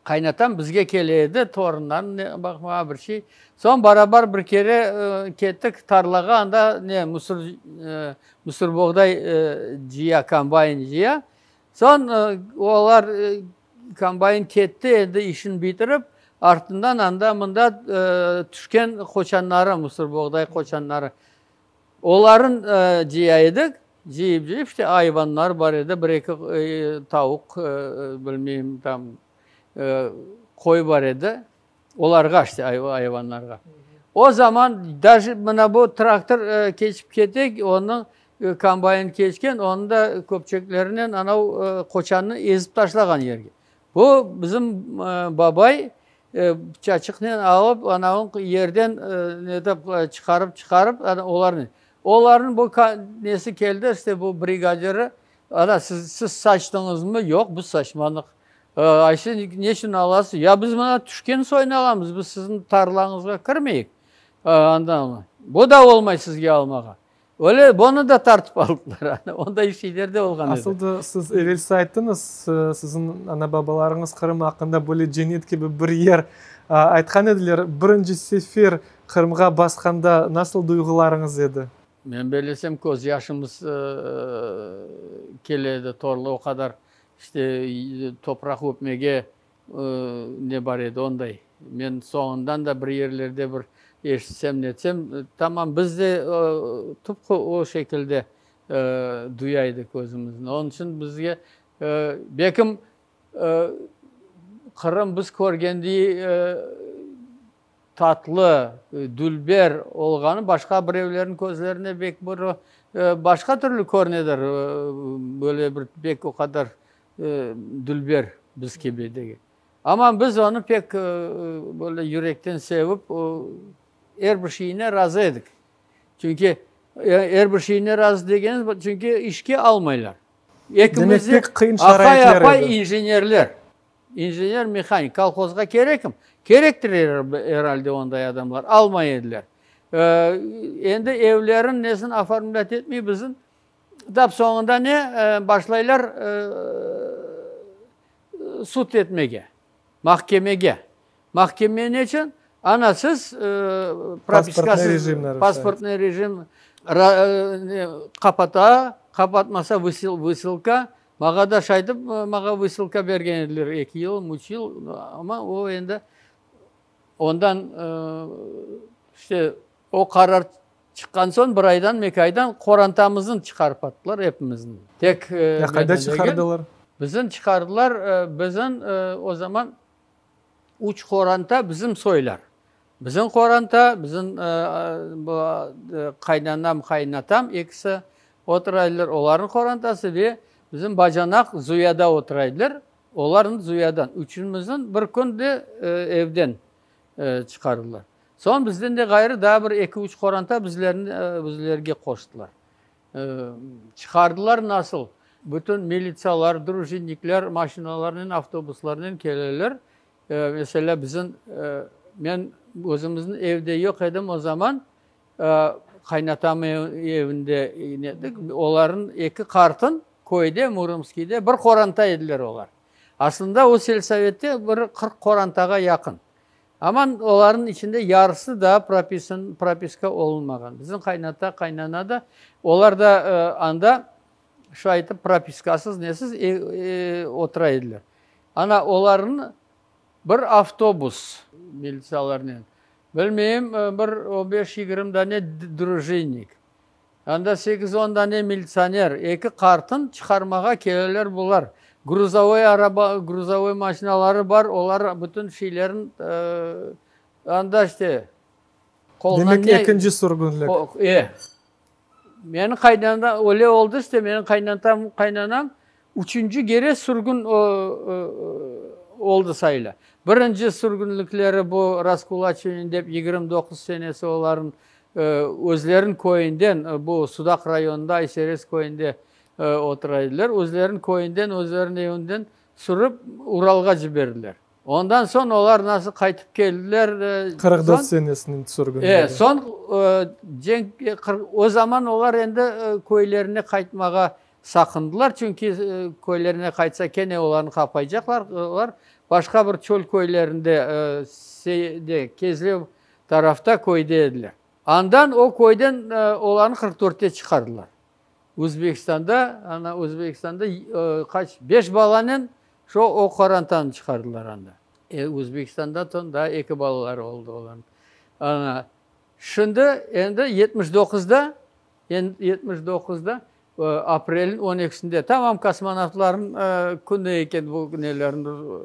Qaynatam bizge kele edi, torunlarını baqmağa bir şey. Soñ barabar bir kere kettik tarlağa, anda ne, musur, musurboğday cıya, kombayn cıya. Soñ olar kombayn ketti, endi işini bitirip, artından anda-mında tüşken qoçanları, musurboğday qoçanları, oların cıya edik. Cıyıp-cıyıp, işte, ayvanlar bar edi, bir-eki tavuq, bilmeyim, tam, qoy bar edi. Olarğa, işte, ayvanlarğa. O zaman daje mına bu traktor keçip kete, onıñ kombayn keçken, onıñ da köpçeklerinen anav qoçannı ezip taşlağan yerge. Bu bizim babay pıçaçıqnen alıp, anavın yerden netip çıqarıp, çıqarıp, ana olarnen. Olarnıñ bu nesi keldi, işte bu brigadiri, ana siz, siz saçtıñızmı? Yoq, biz saçmadıq. Ayse, ne içün alasız? Ya biz mına tüşken soyunı alamız, biz siziñ tarlañızğa kirmeyik. Andan, bu da olmay sizge almağa. Öyle bunı da tartıp aldılar. Onday şeyler de olğan edi. Asıl da siz evelsi ayttıñız, siziñ ana-babalarıñız Qırım aqqında böyle cennet kibi bir yer aytqan ediler. Birinci sefer Qırımğa basqanda nasıl duyğularıñız edi? Men bellesem, köz yaşımız kele edi, torlu o qadar işte topraq öpmege ne bar edi onday. Men soñundan da bir yerlerde bir eşitsem, netsem, tamam biz de tıpqı o şekilde duya edik özümizni. Onıñ içün bizge belkim Qırım biz körgendiy tatlı, dülber olğanı başqa birevlerniñ közlerine bek bir başqa türlü körünedir, böyle bir pek o qadar dülber biz kibi degil. Amma biz onı pek böyle yürekten sevip. Er bir şeyine razı edik. Çünki er bir şeyine razı degenimiz, çünki işke almaylar. Demek, pek qıyın şaraitler edi. Aqay-apay injenerler, injener-mehanik, kolhozğa kerekim? Kerektir er alde onday adamlar, almay ediler. Endi evlerin nesin oformlât etmey bizim, tap soñunda ne, başlaylar sud etmege, mahkemege. Mahkeme neçün? Ana siz propiskasız, pasportnıy rejim qapata, qapatmasa vısılka, mağa da şaytip mağa vısılka bergen ediler eki yıl, üç yıl, amma o endi ondan işte o qarar çıqqan soñ bir aydan, eki aydan qorantamıznı çıqarıp attılar epimizni. Tek Ya qayda çıqardılar? Bizni çıqardılar, bizim o zaman Üç qoranta bizim soylar. Bizim qoranta, bizim bu qaynanam, qaynatam ekisi otura ediler, olarnıñ qorantası ve bizim bacanaq Zuyada otura ediler, olarnıñ Zuyadan. Üçümizniñ bir künde evden çıqardılar. Soñ bizden de ğayrı daa bir eki-üç qoranta bizlerni bizlerge qoştılar. Çıqardılar nasıl? Bütün militsiyalar, drujinnikler maşinalarnen, avtobuslarnen keleler. Meselâ, bizim, men özümizniñ evde yoq edim o zaman, qaynatam evinde edik, olarnıñ eki qartın köyde, Muromskiyde bir qoranta ediler olar. Aslında o selsovette bir 40 qorantağa yaqın. Aman olarnıñ içinde yarısı daa propisan, propiska olunmağan. Bizim qaynata, qaynana da, olar da anda şu aytıp propiskasız, nesiz otura ediler. Ana, olarnı bir avtobus militsiyalarnen, bilmeyim, bir on beş-yigirmi dane drujinnik, Anda sekiz-on dane militsioner, eki qartın çıqarmağa keleler bular. Gruzovoy araba, gruzovoy maşinaları bar, olar bütün şeylerin anda işte qolundan Demek, ne ekinci sürgünlik. E. Meni qaynanam, öyle oldı işte, meni qaynatam, qaynanam üçünci kere sürgün oldı sayıla. Birinci sürgünlikleri bu raskulaçivaniye dep 29 senesi olarnıñ Özleriniñ köyünden, bu Sudaq rayonında Ayserez köyünde otura ediler, özleriniñ köyünden, özleriniñ evinden sürip Uralğa ciberdiler. Ondan soñ olar nasıl qaytıp keldiler. 44 senesiniñ sürgünligi. Soñ cenk, o zaman olar endi köylerine qaytmağa saqındılar, çünki köylerine qaytsa kene olarnı qapaycaqlar, olar başqa bir çöl köylerinde, Kezlev tarafta köyde ediler. Andan o köyden olarnı 44-te çıqardılar. Özbekistanda, ana Özbekistanda qaç, beş balanen şo o qorantanı çıqardılar anda. Özbekistanda soñ daa eki balaları oldı olarnıñ. Ana, şimdi endi 79-da, 79-da aprelniñ on ekisinde, tamam kosmonavtlarnıñ künü eken bu nelerniñ,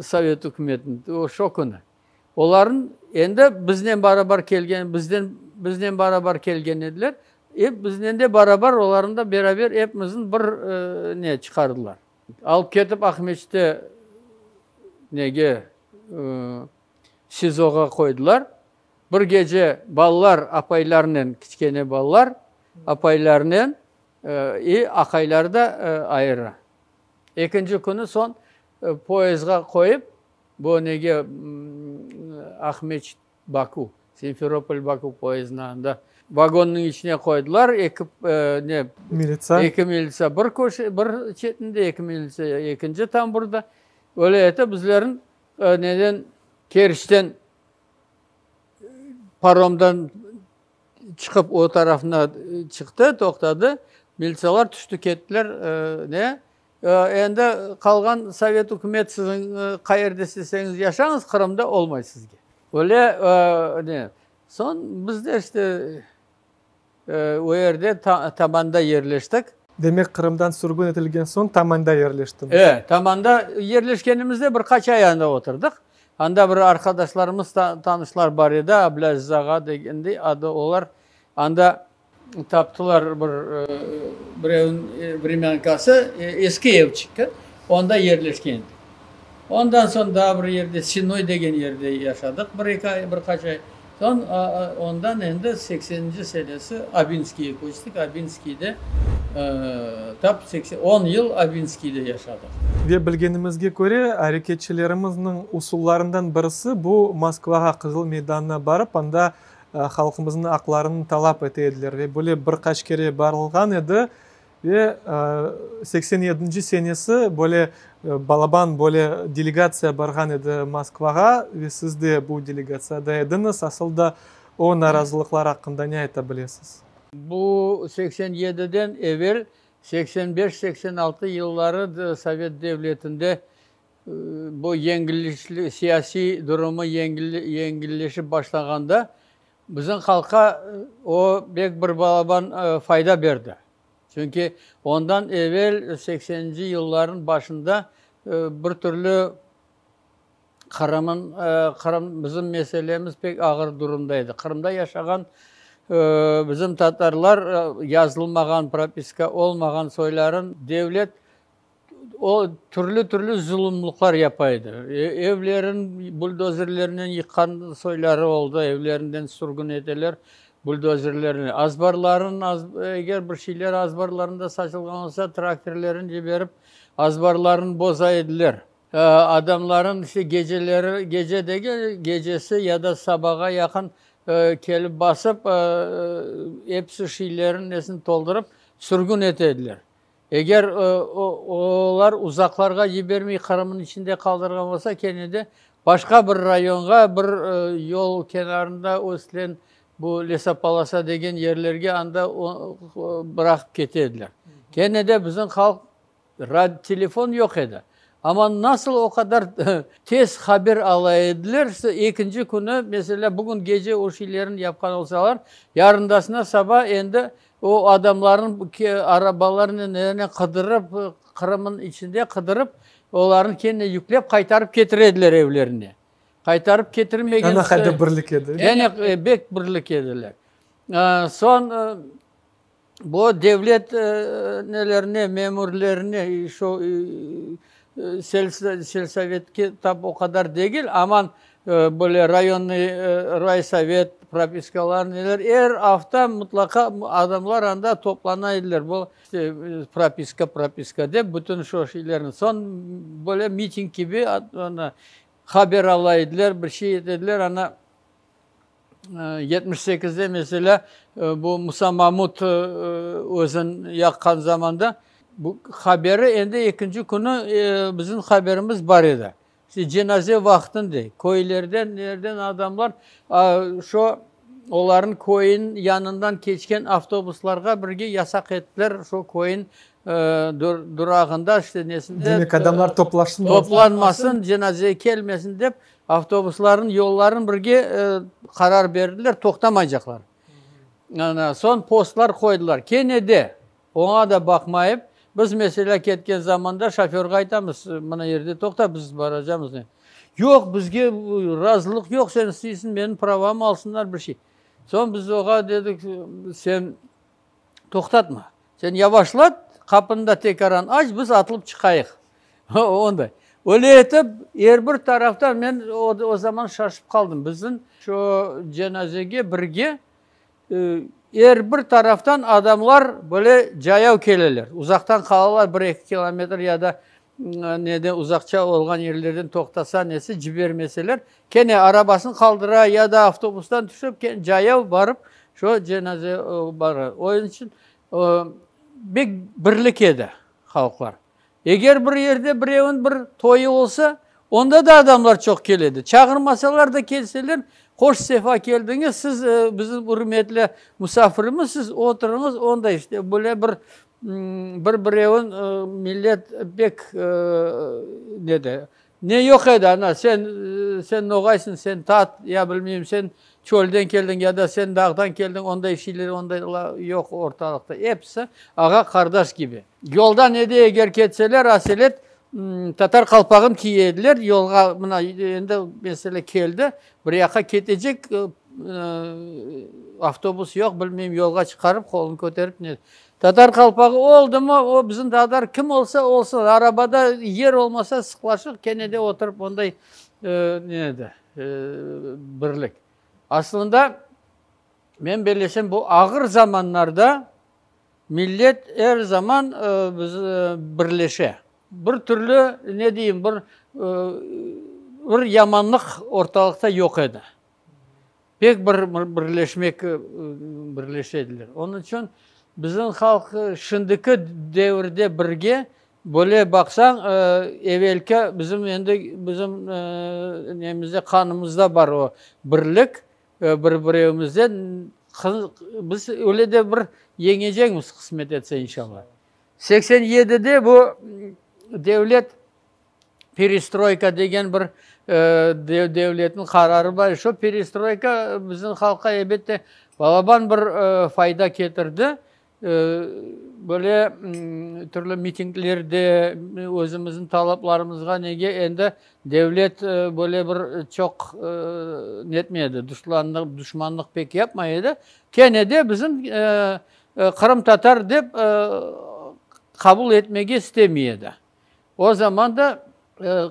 Sovet ükümetiniñ, şo künü. Olarnıñ endi biznen barabar kelgen, bizden, biznen barabar kelgen ediler, ep biznen de barabar, olarnı da beraber epimizniñ bir ne çıqardılar. Alıp ketip Aqmescitte nege, SİZOğa qoydılar. Bir gece balalar apaylarnen, kiçkene balalar apaylarnen, i aqayları da ayrı. Ekinci künü soñ poyezdğa qoyıp, Bu nege Aqmeçit, Baku, Simferopol, Baku poyezdına anda vagonnıñ içine qoydılar, eki ne, Militsiya. eki militsiya bir köşe, bir çetinde, eki militsiya ekinci tamburda. Öyle etip bizlerni neden, Keriçten paromdan çıqıp o tarafına çıqtı, toqtadı, militsiyalar tüşti kettiler, ne, Endi qalğan sovet ükümet siziñ qayerde isteseñiz yaşañız, Qırımda olmay sizge. Öyle ne, soñ biz de işte o yerde Tamanda yerleştik. Demek, Qırımdan sürgün etilgen soñ Tamanda yerleştiñiz. E, Tamanda yerleşkenimizde bir qaç ay anda oturdıq. Anda bir arqadaşlarımız, tanışlar bar edi, Ablâziz ağa degende adı, olar anda Taptılar bir birevniñ vremânkası, eski evçikti, onda yerleşken edik. Ondan soñ daa bir yerde, Sinoy degen yerde yaşadıq bir eki ay, bir qaç ay. Soñ ondan endi sekseninci senesi Abinskiyge köçtik. Abinskiyde tap on yıl Abinskiyde yaşadıq. Ve bilgenimizge köre, areketçilerimizniñ usullarından birisi bu Moskvağa, Qızıl meydanına barıp, anda halqımıznıñ aqlarını talap ete ediler. Ve böyle bir qaç kere barılğan edi. Ve 87-nci senesi böyle balaban böyle delegatsiya barğan edi Moskvağa, ve siz de bu delegatsiyada ediñiz. Asıl da o narazılıqlar aqqında ne ayta bilesiz? Bu 87-den evel, 85, 86 yılları Sovet devletinde bu siyasiy durumı yengilleşip başlağanda, bizim halqqa o pek bir balaban fayda berdi. Çünki ondan evel sekseninci yıllarnıñ başında bir türlü Qırımın, Qırım bizim meselemiz pek ağır durumda edi. Qırımda yaşağan bizim tatarlar yazılmağan, propiska olmağan soyların devlet o türlü-türlü zulumlıqlar yapa edi. Evlerin buldozerlernen yıqqan soyları oldı, evlerinden sürgün eteler buldozerlernen. Azbarların, eger bir şeyler azbarlarında saçılğan olsa, traktorlerin ciberip azbarların boza ediler. Adamların işte geceleri, gece degil, gecesi ya da sabağa yaqın kelip basıp, episi şeylerin nesini toldurıp sürgün ete ediler. Eger olar uzaqlarğa yibermey Qırımnıñ içinde qaldırğan olsa, kene de başqa bir rayonğa, bir yol kenarında öslen bu lesopolosa degen yerlerge anda bıraqıp kete ediler. Kene de bizim halq telefon yoq edi. Amma nasıl o qadar tez haber ala ediler, ekinci künü, meselâ, bugün gece o şeylerni yapqan olsalar, yarındasına saba endi O adamlarnıñ arabalarnen nenen qıdırıp, Qırımnıñ içinde qıdırıp, olarnı kene yüklep qaytarıp ketire ediler evlerine. Qaytarıp ketirmegen. Ana qadar birlik edi. Kene bek birlik ediler. Soñ bu devlet nelerine, memurlerine, şu selsovetke tap o qadar degil, aman Böyle rayonnıy raysovet, propiskalar, neler, er afta mıtlaqa adamlar anda toplana ediler, bu işte propiska, propiska dep, bütün şo şeylerni. Soñ böyle miting kibi ana haber ala ediler, bir şey ete ediler, ana 78-de meselâ bu Musa Mamut özün yaqqan zamanda bu haberi endi ekinci künü bizim haberimiz bar edi. İşte cenaze vaqtınde köylerden, nerden adamlar şo olarnıñ köyün yanından keçken avtobuslarğa birge yasaq ettiler şo köyün durağında işte nesinde. Demek adamlar toplaşsın. Toplanmasın, cenazeye kelmesin dep avtobuslarnıñ yolların birge qarar berdiler, toqtamaycaqlar. Ana, soñ postlar qoydılar. Kene de Oña da baqmayıp, biz, meselâ, ketken zamanda şoförğa aytamız, mına yerde toqta, biz baracamız. Yoq, bizge razılıq yoq, sen isteysiñ, menim pravamı alsınlar, bir şey. Soñ biz oğa dedik, sen toqtatma, sen yavaşlat, qapını da tekaran aç, biz atılıp çıqayıq. Onday. Öyle etip, er bir taraftan, men o zaman şaşıp qaldım, bizim şu cenazege birge Er bir taraftan adamlar böyle cayav keleler. Uzaqtan qalalar, bir-eki kilometr ya da neden uzaqça olğan yerlerden toqtasa, nesi, cibermeseler, kene arabasını qaldıra ya da avtobustan tüşip, kene cayav barıp, şo cenaze bara. Onıñ içün bek birlik edi halqlar. Eger bir yerde birevniñ bir toyı olsa, onda da adamlar çoq keledi. Çağırmasalar da kelseler, hoş sefa keldiñiz, siz bizim ürmetli musafirimizsiz, oturıñız, onda işte böyle bir bir-birevin millet pek nede. Ne yoq edi, ana, sen, sen noğaysıñ, sen tat, ya bilmeyim, sen çölden keldiñ ya da sen dağdan keldiñ, onday şeyler, ondaylar yoq ortalıqta. Episi ağa-qardaş kibi. Yolda nede eger ketseler, aselet tatar qalpağın kiye ediler, yolğa, mına, endi mesele keldi, bir yaqqa ketecek, avtobus yoq, bilmeyim, yolğa çıqarıp, qolun köterip ne. Tatar qalpağı oldumı, o bizim tatar kim olsa olsun, arabada yer olmasa sıqlaşıq, kene de oturıp onday ne edi, birlik. Aslında, men bellesem, bu ağır zamanlarda millet er zaman biz birleşe. Bir türlü, ne deyim, bir bir yamanlıq ortalıqta yoq edi. Pek bir birleşmek, birleşe ediler. Onıñ içün bizim halq şimdiki devirde birge, böyle baqsañ, evelki bizim endi bizim nemizde, qanımızda bar o birlik, bir-birevimizden biz öyle de bir yeñecekmiz, qısmet etse, inşallah. 87-de bu devlet perestroyka degen bir devletniñ qararı bar. Şu perestroyka bizim halqqa, elbette, balaban bir fayda ketirdi. Böyle türlü mitinglerde özümizniñ talaplarımızğa nege endi devlet böyle bir çoq netmedi, duşmanlıq pek yapmay edi. Kene de bizim qırımtatar dep qabul etmege istemey edi. O zaman da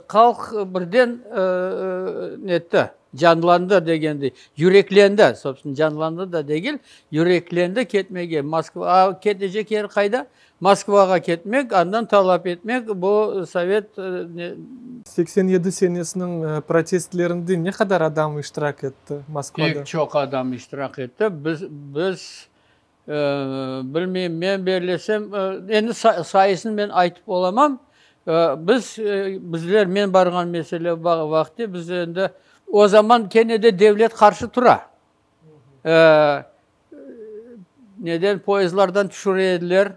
halq birden netti, canlandı degenday, yüreklendi, sobstvenno, canlandı da degil, yüreklendi ketmege Moskva, ketecek yeri qayda? Moskvağa ketmek, andan talap etmek, bu sovet. 87 senesiniñ protestlerinde ne qadar adam iştirak etti Moskvada? Pek çoq adam iştirak etti. Biz, biz Bilmeyim, men bellesem, endi sayısını men aytıp olamam. Biz, bizler, men barğan mesele vaqıtte biz endi o zaman kene de devlet qarşı tura. Neden poyezdlardan tüşüre ediler.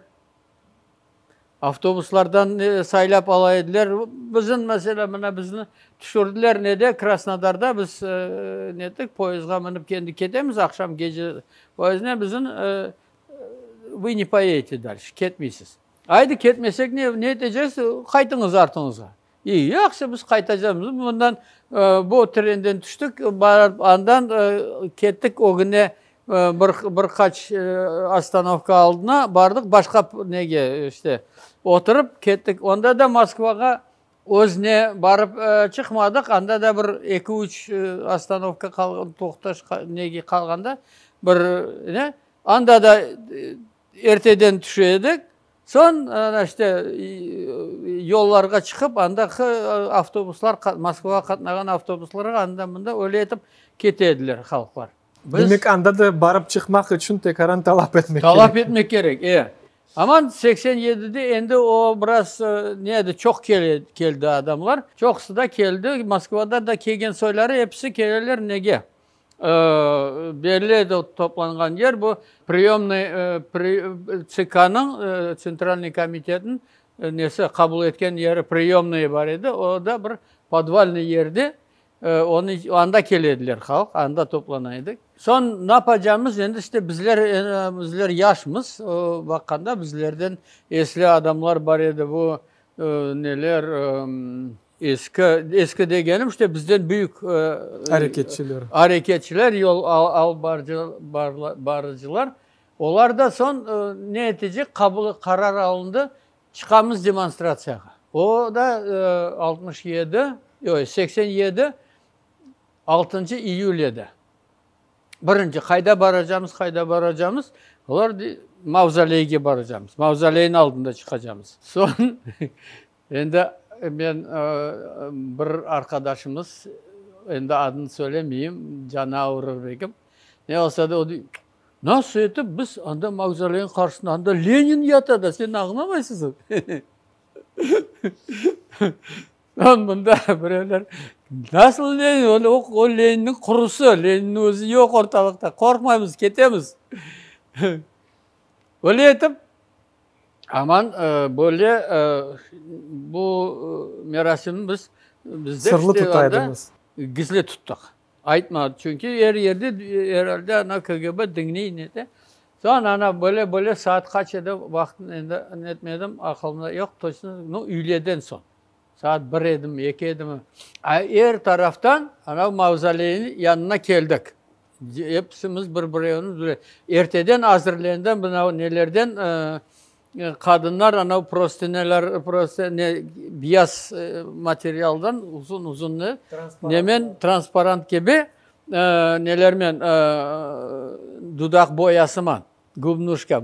Avtobuslardan saylap ala ediler. Bizim, meselâ, mına bizni tüşürdiler nede, Krasnodarda biz nettik, poyezdğa minip kendi ketemiz, aqşam, gece poyezdine, bizni Vı ne poyedete dalşe, ketmeysiz. Aydı, ketmesek ne, ne etecekmiz, qaytıñız artıñızğa. İyi, yahşı, biz qaytacamız. Bundan bu trenden tüştik, barıp andan kettik ögüne bir bir qaç ostanovka aldına bardıq, başqa nege işte oturıp kettik. Onda da Moskvağa özüne barıp çıqmadıq, anda da bir eki-üç ostanovka qalğan, toqtaş nege qalğanda bir ne, anda da erteden tüşe edik. Soñ, ana işte, yollarğa çıqıp, anda avtobuslar, Moskvağa qatnağan avtobuslarğa anda-mında öyle etip kete ediler halqlar. Biz, Demek, anda da barıp çıqmaq içün tekaran talap etmek kerek. Talap etmek kerek, e. Aman 87-de endi o biraz ne edi, çoq keldi adamlar. Çoqusı da keldi, Moskvada da kelgen soyları episi keleler nege? Belli edi toplanğan yer, bu priyomnıy TSKnıñ, Tsentralnıy komitetniñ nesi, qabul etken yeri, priyomnıy bar edi, o da bir podvalnıy yerde, onı, anda kele ediler halq, anda toplana edik. Soñ napacamız endi, işte bizler, bizler yaşmız, baqqanda bizlerden esli adamlar bar edi, bu neler, Eski, eski degenim, işte, bizden büyük areketçiler, areketçiler, yol alıp barıcılar. Olar da soñ ne etecek, qabul, qarar alındı, çıqamız demonstratsiyağa. O da 67, yoq, 87, altıncı iyül edi. Birinci, qayda baracamız, qayda baracamız? Olar mavzoleyge baracamız, mavzoleyniñ aldında çıqacamız. Soñ Endi men bir arqadaşımız, endi adını söylemeyim, canı ağırır belkim, ne olsa da o dey, Nasıl etip biz anda mavzoleyniñ qarşısında, anda Lenin yata da, sen añlamaysıñ. Lan mında birevler, Nasıl Lenin, o Leninniñ qurusı, Leninniñ özü yoq ortalıqta, qorqmaymız, ketemiz. Öyle etip, Aman, böyle bu merasimni biz bizde Sırlı tuta ediñiz. Gizli tuttıq. Aytmadıq, çünki er yerde er alde ana KGB diñley nete. Soñ ana böyle böyle saat qaç edi, vaqtını endi netmedim, aqılımda yoq toçno, nu, üyleden soñ. Saat bir edimi, eki edimi. Er taraftan ana mavzoleyniñ yanına keldik. Episimiz bir-birevimiz bile. Erteden azırlendim, mına nelerden, qadınlar anav prostıneler, ne, beyaz materialdan uzun-uzun ne, nemen, transparant kibi. Nelermen, dudaq boyasıman, gubnuşka,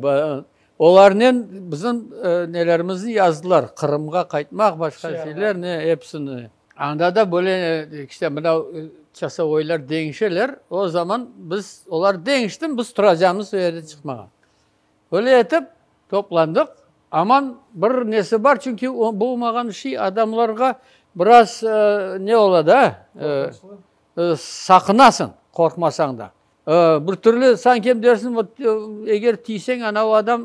olarnen bizim nelerimizni yazdılar, Qırımğa qaytmaq, başqa şeyler, ne, episini. Anda da böyle, işte, mına çasovoylar deñişeler, o zaman biz, olar deñişti, biz turacamız o yerde çıqmağa. Öyle etip toplandıq. Aman bir nesi bar, çünki bolmağan şey adamlarğa biraz ne ola da, Saqınasıñ, qorqmasañ da. Bir türlü sanki em dersiñ, vot, eger tiyseñ, ana o adam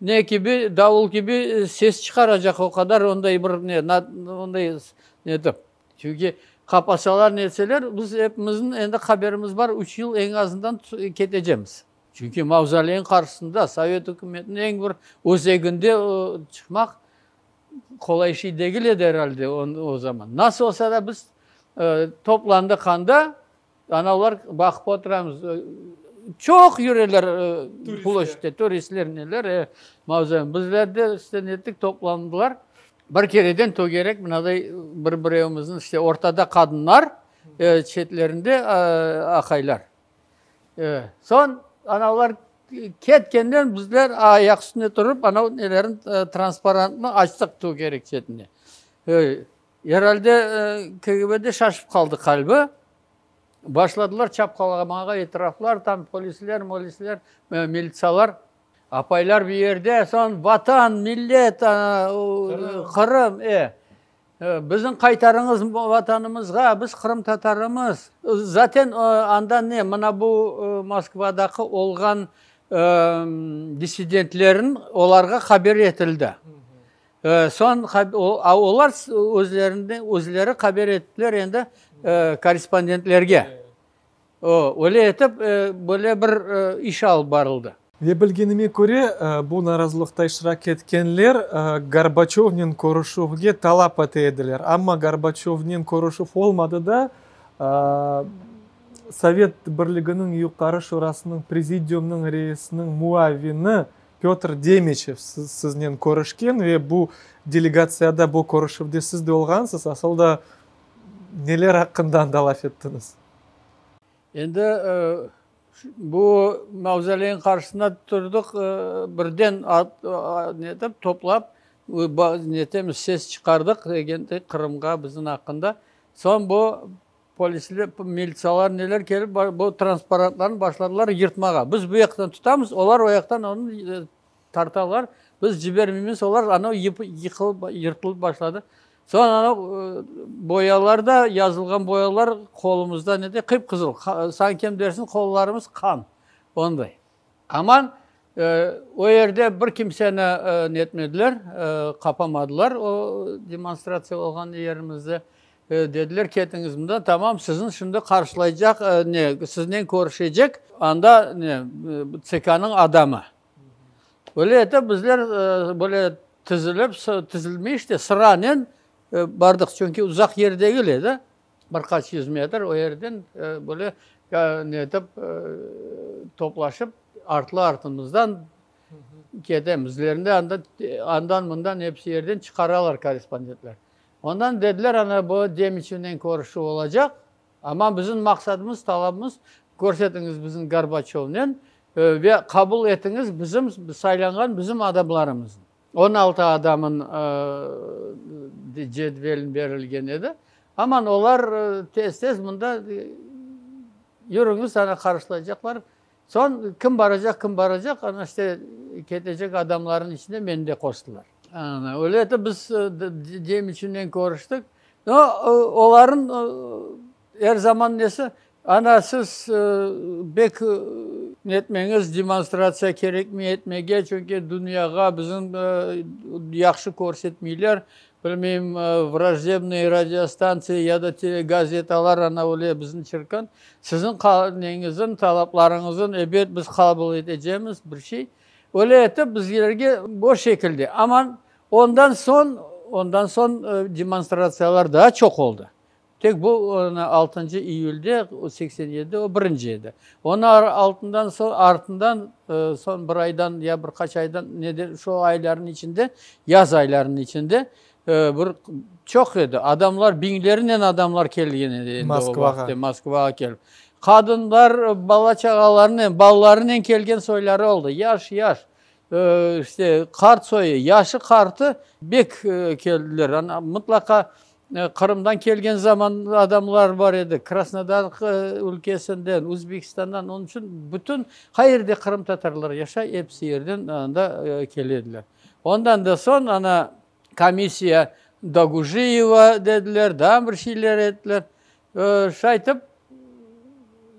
ne kibi, davul kibi ses çıqaracaq, o qadar onday bir ne, onday netip. Çünki qapasalar, netseler, biz epimizniñ endi haberimiz bar, üç yıl eñ azından ketecemiz. Çünki mavzoleyniñ qarşısında, Sovet ükümetiniñ eñ bir özeginde çıqmaq Qolay şey degil edi er alde o zaman. Nasıl olsa da biz toplandıq anda, anavlar baqıp oturamız. Çoq yüreler ploşçadta, turistler neler, mavzoley. Bizler de işte nettik, toplandılar. Bir kereden tögerek mınaday bir-birevimizniñ işte ortada qadınlar, çetlerinde aqaylar. Soñ anavlar ketkenden bizler ayaq üstünde turıp, anav nelerin transparantnı açtıq tögerek çetine. Er alde KGB de şaşıp qaldı qalbi. Başladılar çapqalamağa etraflar, tam polisler, molisler, militsalar. Apaylar bir yerde, soñ Vatan, millet, Qırım, e. Bizni qaytarıñız Vatanımızğa, biz qırımtatarımız. Zaten anda ne, mına bu Moskvadaki olğan dissidentlerin olarğa haber etildi. Soñ olar özleri haber ettiler endi korrespondentlerge. Öyle etip, böyle bir iş alıp barıldı. Ve bilgenime köre, bu narazılıqta iştirak etkenler Gorbaçövnen körüşüvge talap ete ediler. Amma Gorbaçövnen körüşüv olmadı da, Sovet Birliginiñ Yuqarı Şurasınıñ Prezidiumınıñ reisiniñ muavini Pötr Demiçev siznen körüşken ve bu delegatsiyada, bu körüşüvde siz de olğansız. Asıl da neler aqqında anda laf ettiñiz? Endi bu mavzoleyniñ qarşısında turdıq, birden netip, toplap, netemiz, ses çıqardıq, endi Qırımğa bizim aqqında. Soñ bu polisler, militsalar neler kelip, bu transparantlarnı başladılar yırtmağa. Biz bu yaqtan tutamız, olar o yaqtan onı Tartalar, biz cibermeymiz, olar anav yıqılıp, yırtılıp başladı. Soñ anav boyalar da, yazılğan boyalar qolumızda nede, qıp-qızıl, sanki em dersiñ qollarımız qan, onday. Aman, o yerde bir kimseni netmediler, qapamadılar o demonstratsiya olğan yerimizde. Dediler, ketiñiz mında, tamam, sizni şimdi qarşılaycaq, ne, siznen körüşecek anda ne, TSKnıñ adamı. Öyle etip bizler böyle tizilip, tizilmey işte, sıranen bardıq, çünki uzaq yer degil edi, bir qaç yüz metr o yerden böyle ne etip toplaşıp, artlı-artımızdan ketemiz. Bizlerni de anda, andan-mından episi yerden çıqaralar korrespondentler. Ondan dediler, ana bu Demiçevnen körüşüv olacaq, amma bizim maqsadımız, talabımız, körsetiñiz bizim Gorbaçövnen ve qabul etiñiz bizim saylanğan bizim adamlarımıznı. 16 adamın cedvelin berilgen edi. Aman olar tez-tez mında yürüñiz, ana qarşılaycaqlar. Soñ kim baracaq, kim baracaq, ana işte ketecek adamlarnıñ içinde meni de qoştılar. Ana, öyle etip biz Demiçevnen körüştik. No, olarnıñ er zaman nesi, ana siz bek netmeñiz, demonstratsiya kerekmey etmege, çünki dünyağa bizim yahşı körsetmeyler, Bilmeyim, vrajednıy radiostantsiya ya da gazetalar ana öyle bizni çirkin. Siziñ neñizin, talaplarıñızın ebet biz qabul etecemiz bir şey. Öyle etip bizlerge bu şekilde. Aman ondan soñ, ondan soñ demonstratsiyalar daa çoq oldı. Tek bu altıncı iyülde, 87-de o birinci edi. Onıñ altından soñ, artından soñ bir aydan ya bir qaç aydan, nedir, şu aylarnıñ içinde, yaz aylarınıñ içinde. Bir çoq edi adamlar, biñlernen adamlar kelgen edi endi o vaqıtte Moskvağa kelip. Qadınlar bala-çağalarınen, balalarınen kelgen soyları oldı, yaş-yaş, işte qart soyu, yaşı-qartı bek keldiler. Ana, mıtlaqa Qırımdan kelgen zaman adamlar bar edi, Krasnodar ülkesinden, Özbekistandan, onıñ içün bütün qayerde qırımtatarlar yaşay, episi yerden anda kele ediler. Ondan da soñ, ana, komissiya Dogujiyeva dediler, daa bir şeyler ettiler. Şaytip,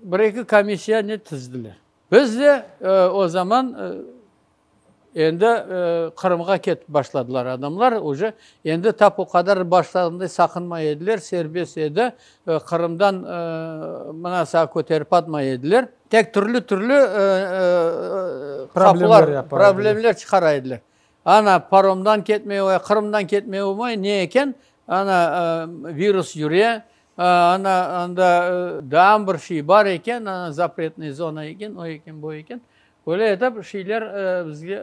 bir-eki komissiyanı tizdiler. Biz de o zaman endi Qırımğa ketip başladılar adamlar, uje endi tap o qadar başlarında saqınmay ediler, serbest edi, Qırımdan mına sağa köterip atmay ediler. Tek türlü-türlü qapılar, problemler çıqara ediler. Ana, paromdan ketmey olmay, Qırımdan ketmey olmay, ne eken, ana, virus yüre, ana, anda daa bir şey bar eken, ana, zapretnıy zona eken, o eken, bu eken. Öyle etip şeyler bizge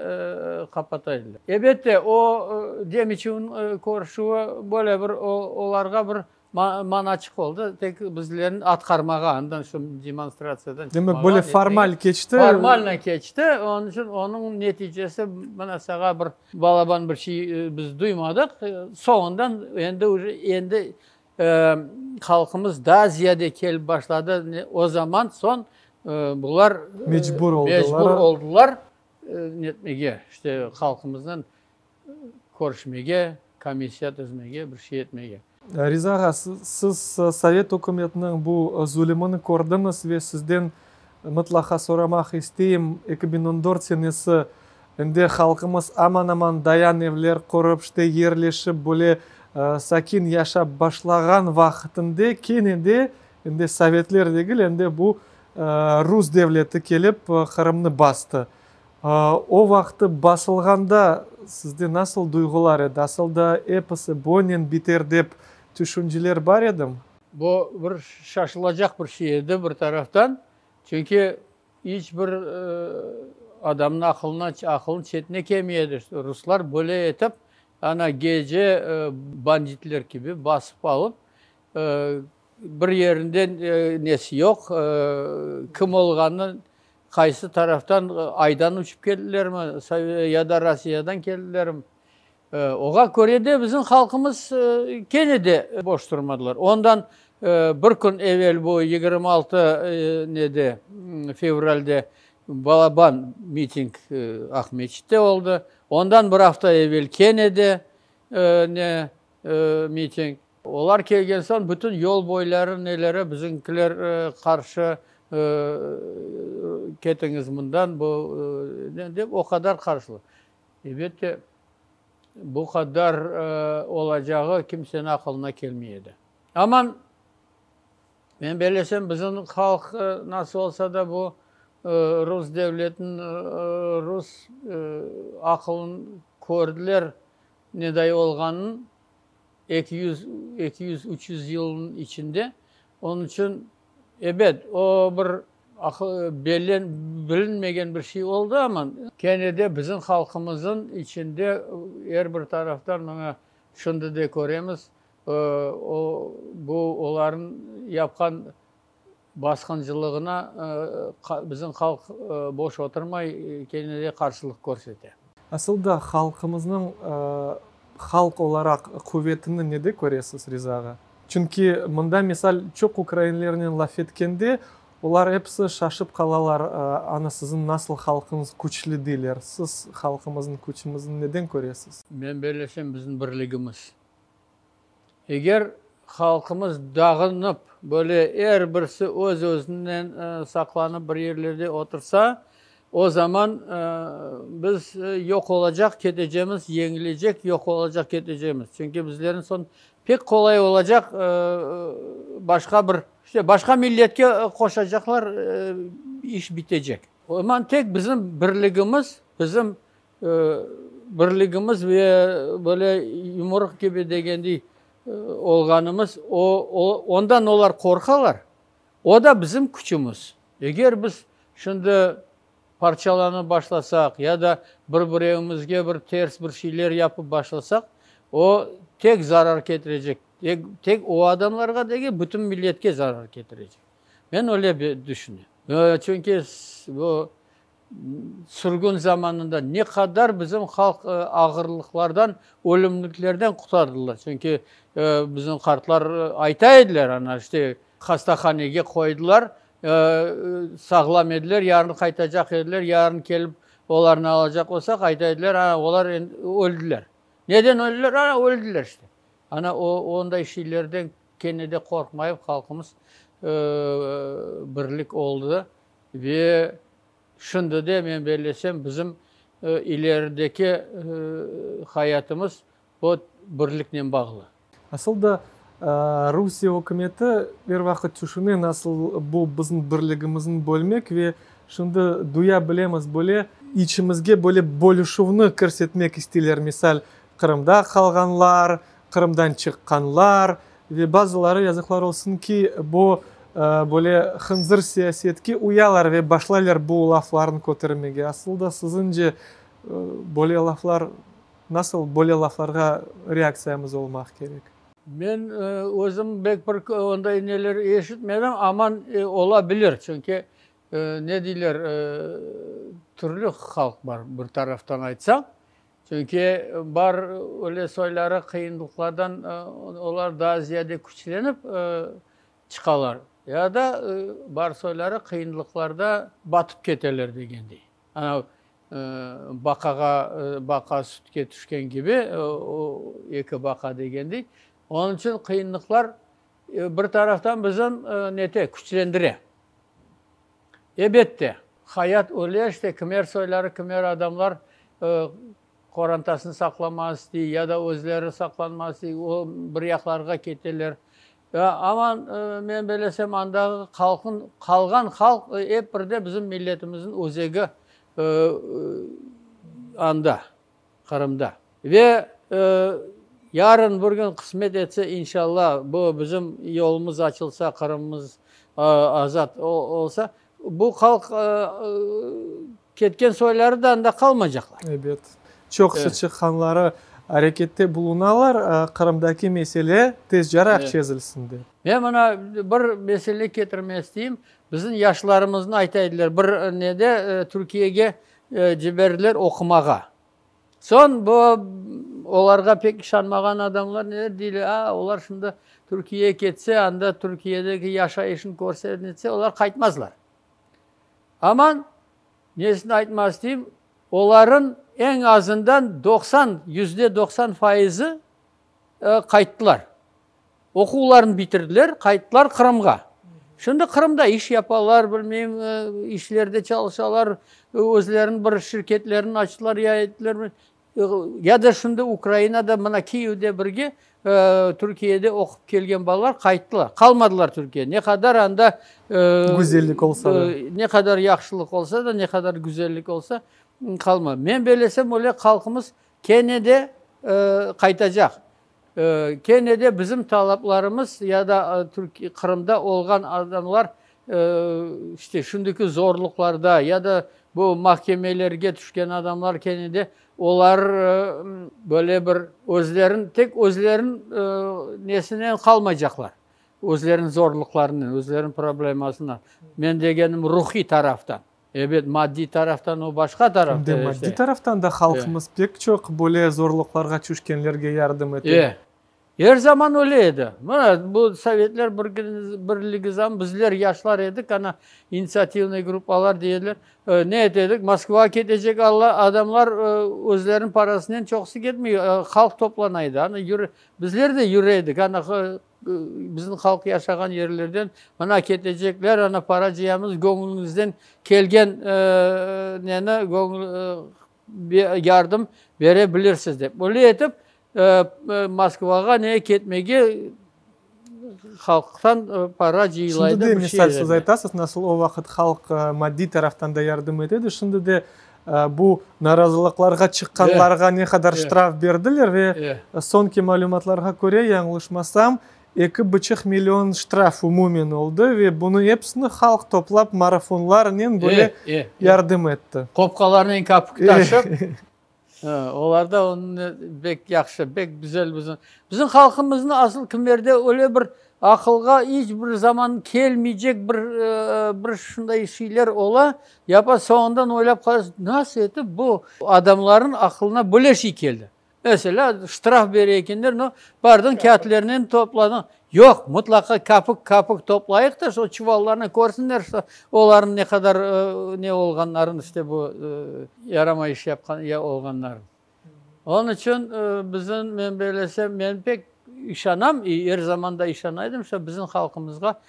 qapata ediler. Elbette, o Demiçevniñ körüşüvi böyle bir olarğa bir Manaçıq oldı, tek bizlerni atqarmağa, andan şu demonstratsiyadan çıqmağa. Demek, böyle formal keçti. Formalno keçti, onıñ içün onıñ neticesi, mına sağa bir balaban bir şey biz duymadıq. Soñundan endi uje, endi halqımız daa ziyade kelip başladı, o zaman soñ bular mecbur oldılar, mecbur oldılar netmege, işte halqımızdan körüşmege, komissiya tizmege, bir şey etmege. Riza ağa, siz sovet ükümetiniñ bu zulümini kördiñiz ve sizden mıtlaqa soramaq isteyim, 2014 senesi endi halqımız aman-aman dayan evler qurıp, işte yerleşip, böyle sakin yaşap başlağan vaqıtında kene de endi sovetler degil, endi bu rus devleti kelip Qırımnı bastı. O vaqtı basılğanda sizde nasıl duyğular edi? Asıl da episi bonen biter dep tüşünceler bar edimi? Bu bir şaşılacaq bir şey edi bir taraftan, çünki iç bir adamnıñ aqılına, aqılınıñ çetine kelmey edi, ruslar böyle etip, ana gece banditler kibi basıp alıp, bir yerinden nesi yoq, kim olğanını, qaysı taraftan, aydan uçıp keldilermi, ya da Rossiyadan keldilermi. Oğa köre de bizim halqımız kene de boş turmadılar. Ondan bir kün evel bu 26 nede, fevralde balaban miting Aqmeçitte oldı. Ondan bir afta evel kene de ne, miting. Olar kelgen soñ bütün yol boyları neleri bizimkiler qarşı ketiñiz mından bu dep o qadar qarşılıq. Elbette, bu qadar olacağı kimseniñ aqılına kelmey edi. Aman, men bellesem, bizim halq nasıl olsa da bu rus devletiniñ, rus aqılın kördiler neday olğanın, 200, 200, 300 yılnıñ içinde. Onıñ içün, ebet, o bir belli, bilinmegen bir şey oldı, amma kene de bizim halqımıznıñ içinde er bir taraftan mına şimdi de köremiz, o, bu olarnıñ yapqan basqıncılığına bizim halq boş oturmay, kene de qarşılıq körsete. Asıl da halqımıznıñ halq olaraq quvetini nede köresiz, Riza ağa? Çünki mında, misal, çoq ukrainlernen laf etkende, olar episi şaşıp qalalar, ana siziñ nasıl halqıñız küçlü deyler. Siz halqımıznıñ küçümizni neden köresiz? Men bellesem, bizim birligimiz. Eger halqımız dağınıp, böyle er birisi öz-özünen saqlanıp bir yerlerde otursa, o zaman biz yoq olacaq ketecemiz, yeñilecek, yoq olacaq ketecemiz. Çünki bizlerniñ soñ pek qolay olacaq başqa bir, işte, başqa milletke qoşacaqlar, iş bitecek. O zaman tek bizim birligimiz, bizim Birligimiz ve böyle yumruq kibi degendey olğanımız, o, o, ondan olar qorqalar, o da bizim küçümiz. Eger biz şimdi parçalanıp başlasaq ya da bir-birevimizge bir ters bir şeyler yapıp başlasaq, o. tek zarar ketirecek, tek o adamlarğa degil, bütün milletke zarar ketirecek. Men öyle düşünem. Çünki bu sürgün zamanında ne qadar bizim halq ağırlıqlardan, ölümliklerden qurtardılar. Çünki bizim qartlar ayta ediler, ana, işte, hastahanege qoydılar, sağlam ediler, yarın qaytacaq ediler, yarın kelip olarnı alacaq olsaq, ayta ediler, ana, olar öldiler. Neden öldiler? Ana, öldiler işte. Ana, o, onday şeylerden kene de qorqmayıp halqımız birlik oldı ve şimdi de, men bellesem, bizim ilerideki hayatımız o birliknen bağlı. Asıl da, Rusiye ükümeti er vaqıt tüşüne, nasıl bu bizim birligimizni bölmek ve şimdi duya bilemiz, böyle içimizge böyle bölüşüvni kirsetmek isteyler, misal, Qırımda qalğanlar, Qırımdan çıqqanlar ve bazıları, yazıqlar olsun ki, bu böyle hınzır siyasetke uyalar ve başlaylar bu laflarnı kötermege. Asıl da, siziñce, böyle laflar, nasıl böyle laflarğa reaktsiyamız olmaq kerek? Men özüm bek bir onday neler eşitmedim, aman ola bilir, çünki ne deyler, türlü halq bar, bir taraftan aytsam, çünki bar öyle soyları qıyınlıqlardan olar daa ziyade küçlenip çıqalar, ya da bar soyları qıyınlıqlarda batıp keteler degendey. Ana baqağa, baqa sütke tüşken kibi, o eki baqa degendey. Onıñ içün qıyınlıqlar bir taraftan bizim nete, küçlendire. Ebette, hayat öyle işte, kimer soyları, kimer adamlar qorantasını saqlamaq istey ya da özleri saqlanmaq istey, o bir yaqlarğa keteler. Amma men belesem, andağı halqnıñ, qalğan halq ep bir de bizim milletimizniñ özegi anda, Qırımda. Ve yarın bir gün qısmet etse, inşallah, bu bizim yolumız açılsa, Qırımımız azat olsa, bu halq ketken soyları da anda qalmaycaqlar. Ebet. Çoqusı çıqqanları arekette bulunalar, Qırımdaki mesele tezcaraq çezilsin dep. Men mına bir mesele ketirmek isteyim. Bizim yaşlarımıznı ayta ediler, bir nede Türkiyege ciberdiler oqumağa. Soñ bu olarğa pek işanmağan adamlar neler deyler, a, olar şimdi Türkiyege ketse, anda Türkiyedeki yaşayışını körse, netse, olar qaytmazlar. Aman, nesini aytmaq isteyim, olarıñ eñ azından 90, 90% qayttılar. Oquvlarını bitirdiler, qayttılar Qırımğa. Şimdi Qırımda iş yapalar, bilmeyim, işlerde çalışalar, özleriniñ bir şirketlerini açtılar ya ettiler. Ya da şimdi Ukrainada, mına Kiyevde birge Türkiyede oqup kelgen balalar qayttılar, qalmadılar Türkiyede. Ne qadar anda güzellik olsa da, ne qadar yahşılıq olsa da, ne qadar güzellik olsa, qalmadı. Men bellesem, öyle halqımız kene de qaytacaq. Kene de bizim talaplarımız ya da Qırımda olğan adamlar işte şimdiki zorluqlarda ya da bu mahkemelerge tüşken adamlar kene de olar böyle bir özlerin, tek özlerin nesinen qalmaycaqlar, özleriniñ zorluqlarınen, özleriniñ problemasınen, men degenim ruhiy taraftan. Ebet, maddiy taraftan o başqa tarafta. Em de maddiy taraftan da halqımız pek çoq böyle zorluqlarğa tüşkenlerge yardım ete. E, er zaman öyle edi. Mına, bu Sovetler Birligi zamanı bizler yaşlar edik, ana, initsiativnıy gruppalar dey ediler. Ne ete edik? Moskvağa ketecek adamlar özleriniñ parasınen çoqusı ketmey, halq toplana edi. Ana, bizler de yüre edik, ana, Bizim halq yaşağan yerlerden mına ketecekler, ana para cıyamız, göñlüñizden kelgen neni, göñül yardım bere bilirsiz dep. Öyle etip Moskvağa neye ketmege halqtan para cıyıla edi. Şimdi de, misal, siz aytasız, nasıl o vaqıt halq maddiy taraftan da yardım ete edi, şimdi de bu narazılıqlarğa çıqqanlarğa ne qadar ştraf berdiler ve soñki malümatlarğa köre, yañlışmasam, eki buçuq million ştraf umumen oldı ve bunı episini halq toplap marafonlarnen böyle yardım etti. Qopqalarnen kapik taşıp. Olarda onı bek yahşı, bek güzel bizim. Bizim halqımıznı asıl kimerde öyle bir aqılğa iç bir zaman kelmeycek bir bir şunday şeyler ola, yapa soñundan oylap qalasıñ, nasıl etip bu adamlarnıñ aqılına böyle şey keldi? Meselâ, ştraf bere ekenler, no, bardıñ kâğıtlernen topladıñ. Yoq, mıtlaqa kapik, kapik toplayıq da, şo çuvallarnen körsinler, şo olarnıñ ne qadar ne olğanların, işte bu yaramay iş yapqan olğanların. Onıñ içün bizim, men bellesem, men pek işanam, er zaman da işana edim, şo bizim halqımızğa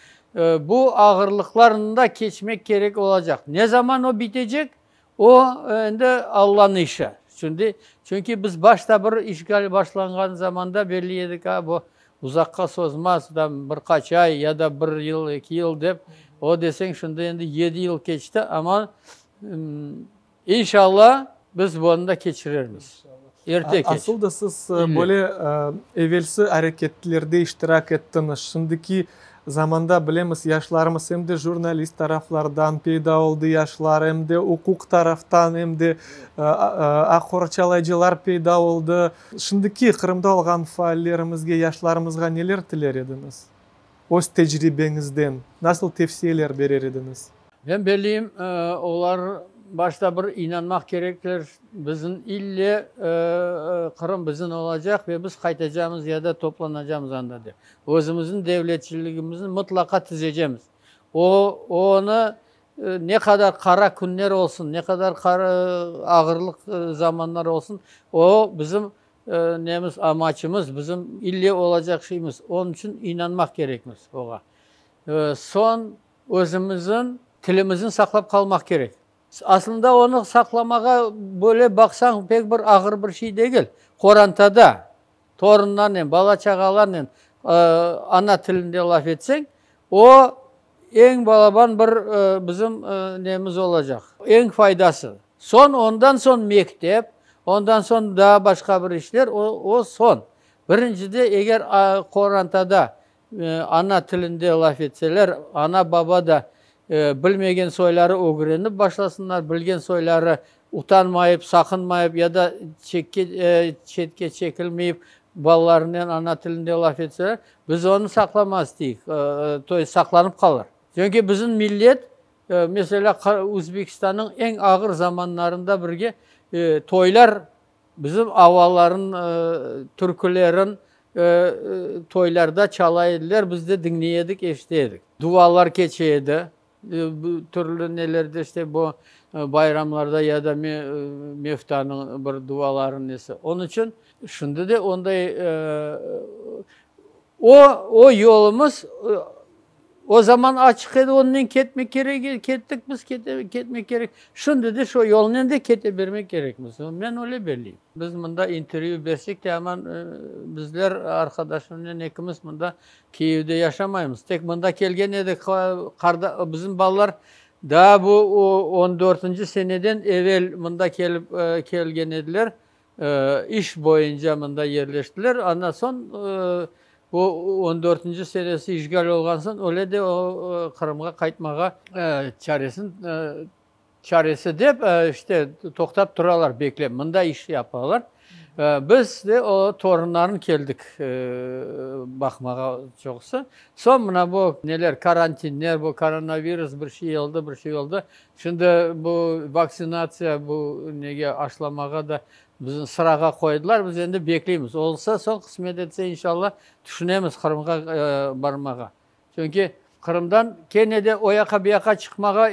bu ağırlıqlarnı da keçmek kerek olacaq. Ne zaman o bitecek, O, endi Allanıñ işi. Şimdi, çünki biz başta bir işğal başlanğan zamanda belli edik, a, bu uzaqqa sozmaz, tam bir qaç ay ya da bir yıl, eki yıl dep. O deseñ, şimdi endi yedi yıl keçti, amma, inşalla, biz bunı da keçirermiz. Erte keç. Asıl da siz böyle evelsi areketlerde iştirak ettiñiz. Şimdiki Zamanda, bilemiz, yaşlarımız em de jurnalist taraflardan peyda oldı yaşlar, em de uquq taraftan, em de aq qorçalayıcılar peyda oldı. Şimdiki Qırımda olğan faallerimizge, yaşlarımızğa neler tiler ediñiz? Öz tecribeñizden nasıl tevsiyeler berer ediñiz? Men belleyim, olar başta bir inanmaq kerekler, bizim ille Qırım bizim olacaq ve biz qaytacamız ya da toplanacamız anda dep. Özümizniñ devletçiligimizni mıtlaqa tizecemiz. O, onı ne qadar qara künler olsun, ne qadar qara, ağırlıq zamanlar olsun, o bizim nemiz, amaçımız, bizim ille olacaq şeyimiz. Onıñ içün inanmaq kerekmiz oğa. Soñ özümizniñ tilimizni saqlap qalmaq kerek. Aslında onı saqlamağa böyle baqsañ pek bir ağır bir şey degil. Qorantada Torunlarnen, bala-çağalarnen ana tilinde laf etseñ, o, eñ balaban bir bizim nemiz olacaq, eñ faydası. Soñ, ondan soñ mektep, ondan soñ daa başqa bir işler, o, o soñ. Birincide, eger qorantada ana tilinde laf etseler, ana-baba da bilmegen soyları ögrenip başlasınlar, bilgen soyları utanmayıp, saqınmayıp ya da çekke, çetke çekilmeyip, balalarınen ana tilinde laf etseler, biz onı saqlamaz deyik, to est saqlanıp qalır. Çünki bizim millet, meselâ, Özbekistannıñ eñ ağır zamanlarında birge toylar, bizim avaların, türkülerin toylarda çala ediler, biz de diñley edik, eşite edik. Duvalar keçe edi. Türlü nelerde işte bu bayramlarda ya da mevtanıñ bir duaları nesi. Onıñ içün şimdi de onday o, o yolumız o zaman açıq edi, onnen ketmek kerek, kettik biz, ketmek kerek. Şimdi de şo yolnen de kete bermek kerekmiz. Men öyle belleyim. Biz mında intervyü bersek de, aman bizler arqadaşımnen ekimiz mında Kiyevde yaşamaymız. Tek mında kelgen edik, qarda, bizim balalar daa bu on dörtünci seneden evel mında kelip kelgen ediler, iş boyunca mında yerleştiler. Ondan soñ bu on dörtünci senesi işğal olğan soñ öyle de o Qırımğa qaytmağa çaresin Çaresi dep, işte, toqtap turalar, beklep, mında iş yapalar. Biz de o torunlarnı keldik baqmağa çoqusı. Soñ mına bu neler, karantinler, bu koronavirus bir şey oldı, bir şey oldı. Şimdi bu vaksinatsiya, bu nege aşlamağa da bizni sırağa qoydılar, biz endi bekleymiz. Olsa soñ, qısmet etse, inşallah, tüşünemiz Qırımğa barmağa. Çünki Qırımdan kene de o yaqa bu yaqa çıqmağa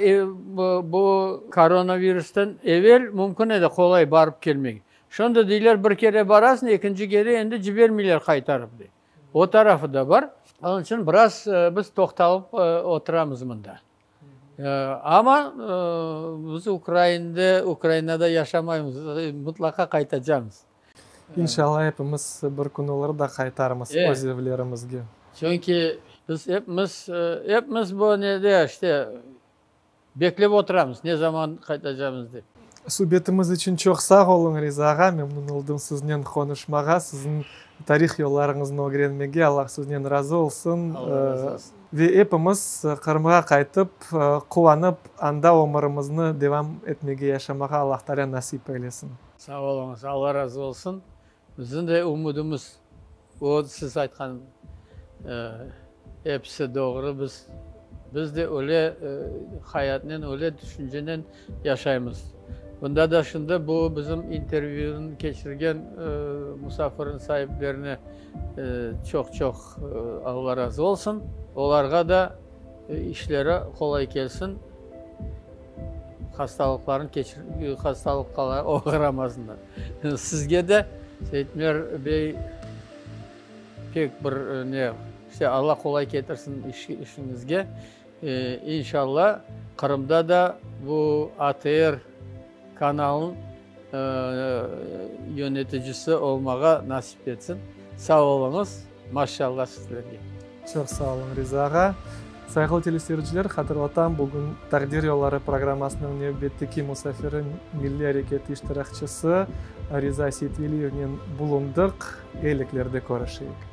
bu koronavirustan evel mümkün edi, qolay barıp kelmek. Şimdi deyler, bir kere barasıñ, ekinci kere endi cibermeyler qaytarıp, dey. O tarafı da bar. Onıñ içün biraz biz toqtalıp oturamız mında. Amma biz Ukrainde, Ukrainada yaşamaymız, mıtlaqa qaytacamız. İnşallah epimiz bir kün olur da qaytarmız öz evlerimizge. Çünki biz epimiz, epimiz bu nede işte beklep oturamız, ne zaman qaytacamız dep. Subetimiz içün çoq sağ oluñ, Riza ağa, memnun oldım siznen qonuşmağa, siziñ tarih yollarıñıznı ögrenmege, Allah siznen razı olsun. Allah razı olsun. Ve epimiz Qırımğa qaytıp, quvanıp, anda ömürimizni devam etmege, yaşamağa Allah Teala nasip eylesin. Sağ oluñız, Alla razı olsun. Bizim de ümüdimiz o, siz aytqan episi doğru, biz biz de öyle hayatnen, öyle tüşüncenen yaşaymız. Bunda da şimdi bu bizim intervyünı keçirgen Musafirniñ saiplerine çoq-çoq Alla razı olsun. Olarğa da işleri qolay kelsin, hastalıqların hastalıqqa oğramasınlar. Sizge de, Seytmer bey, pek bir ne, işte Alla qolay ketirsin işiñizge. İnşalla, Qırımda da bu ATR kanalınıñ yöneticisi olmağa nasip etsin. Sağ oluñız, maşşalla sizlerge. Çoq sağ oluñ, Riza ağa. Sayğılı teleseyirciler, hatırlatam, bugün Taqdir yolları programmasınıñ nevbetteki musafiri milliy areketi iştirakçisi Riza Seytveliyevnen bulundıq. Eyliklerde körüşeyik.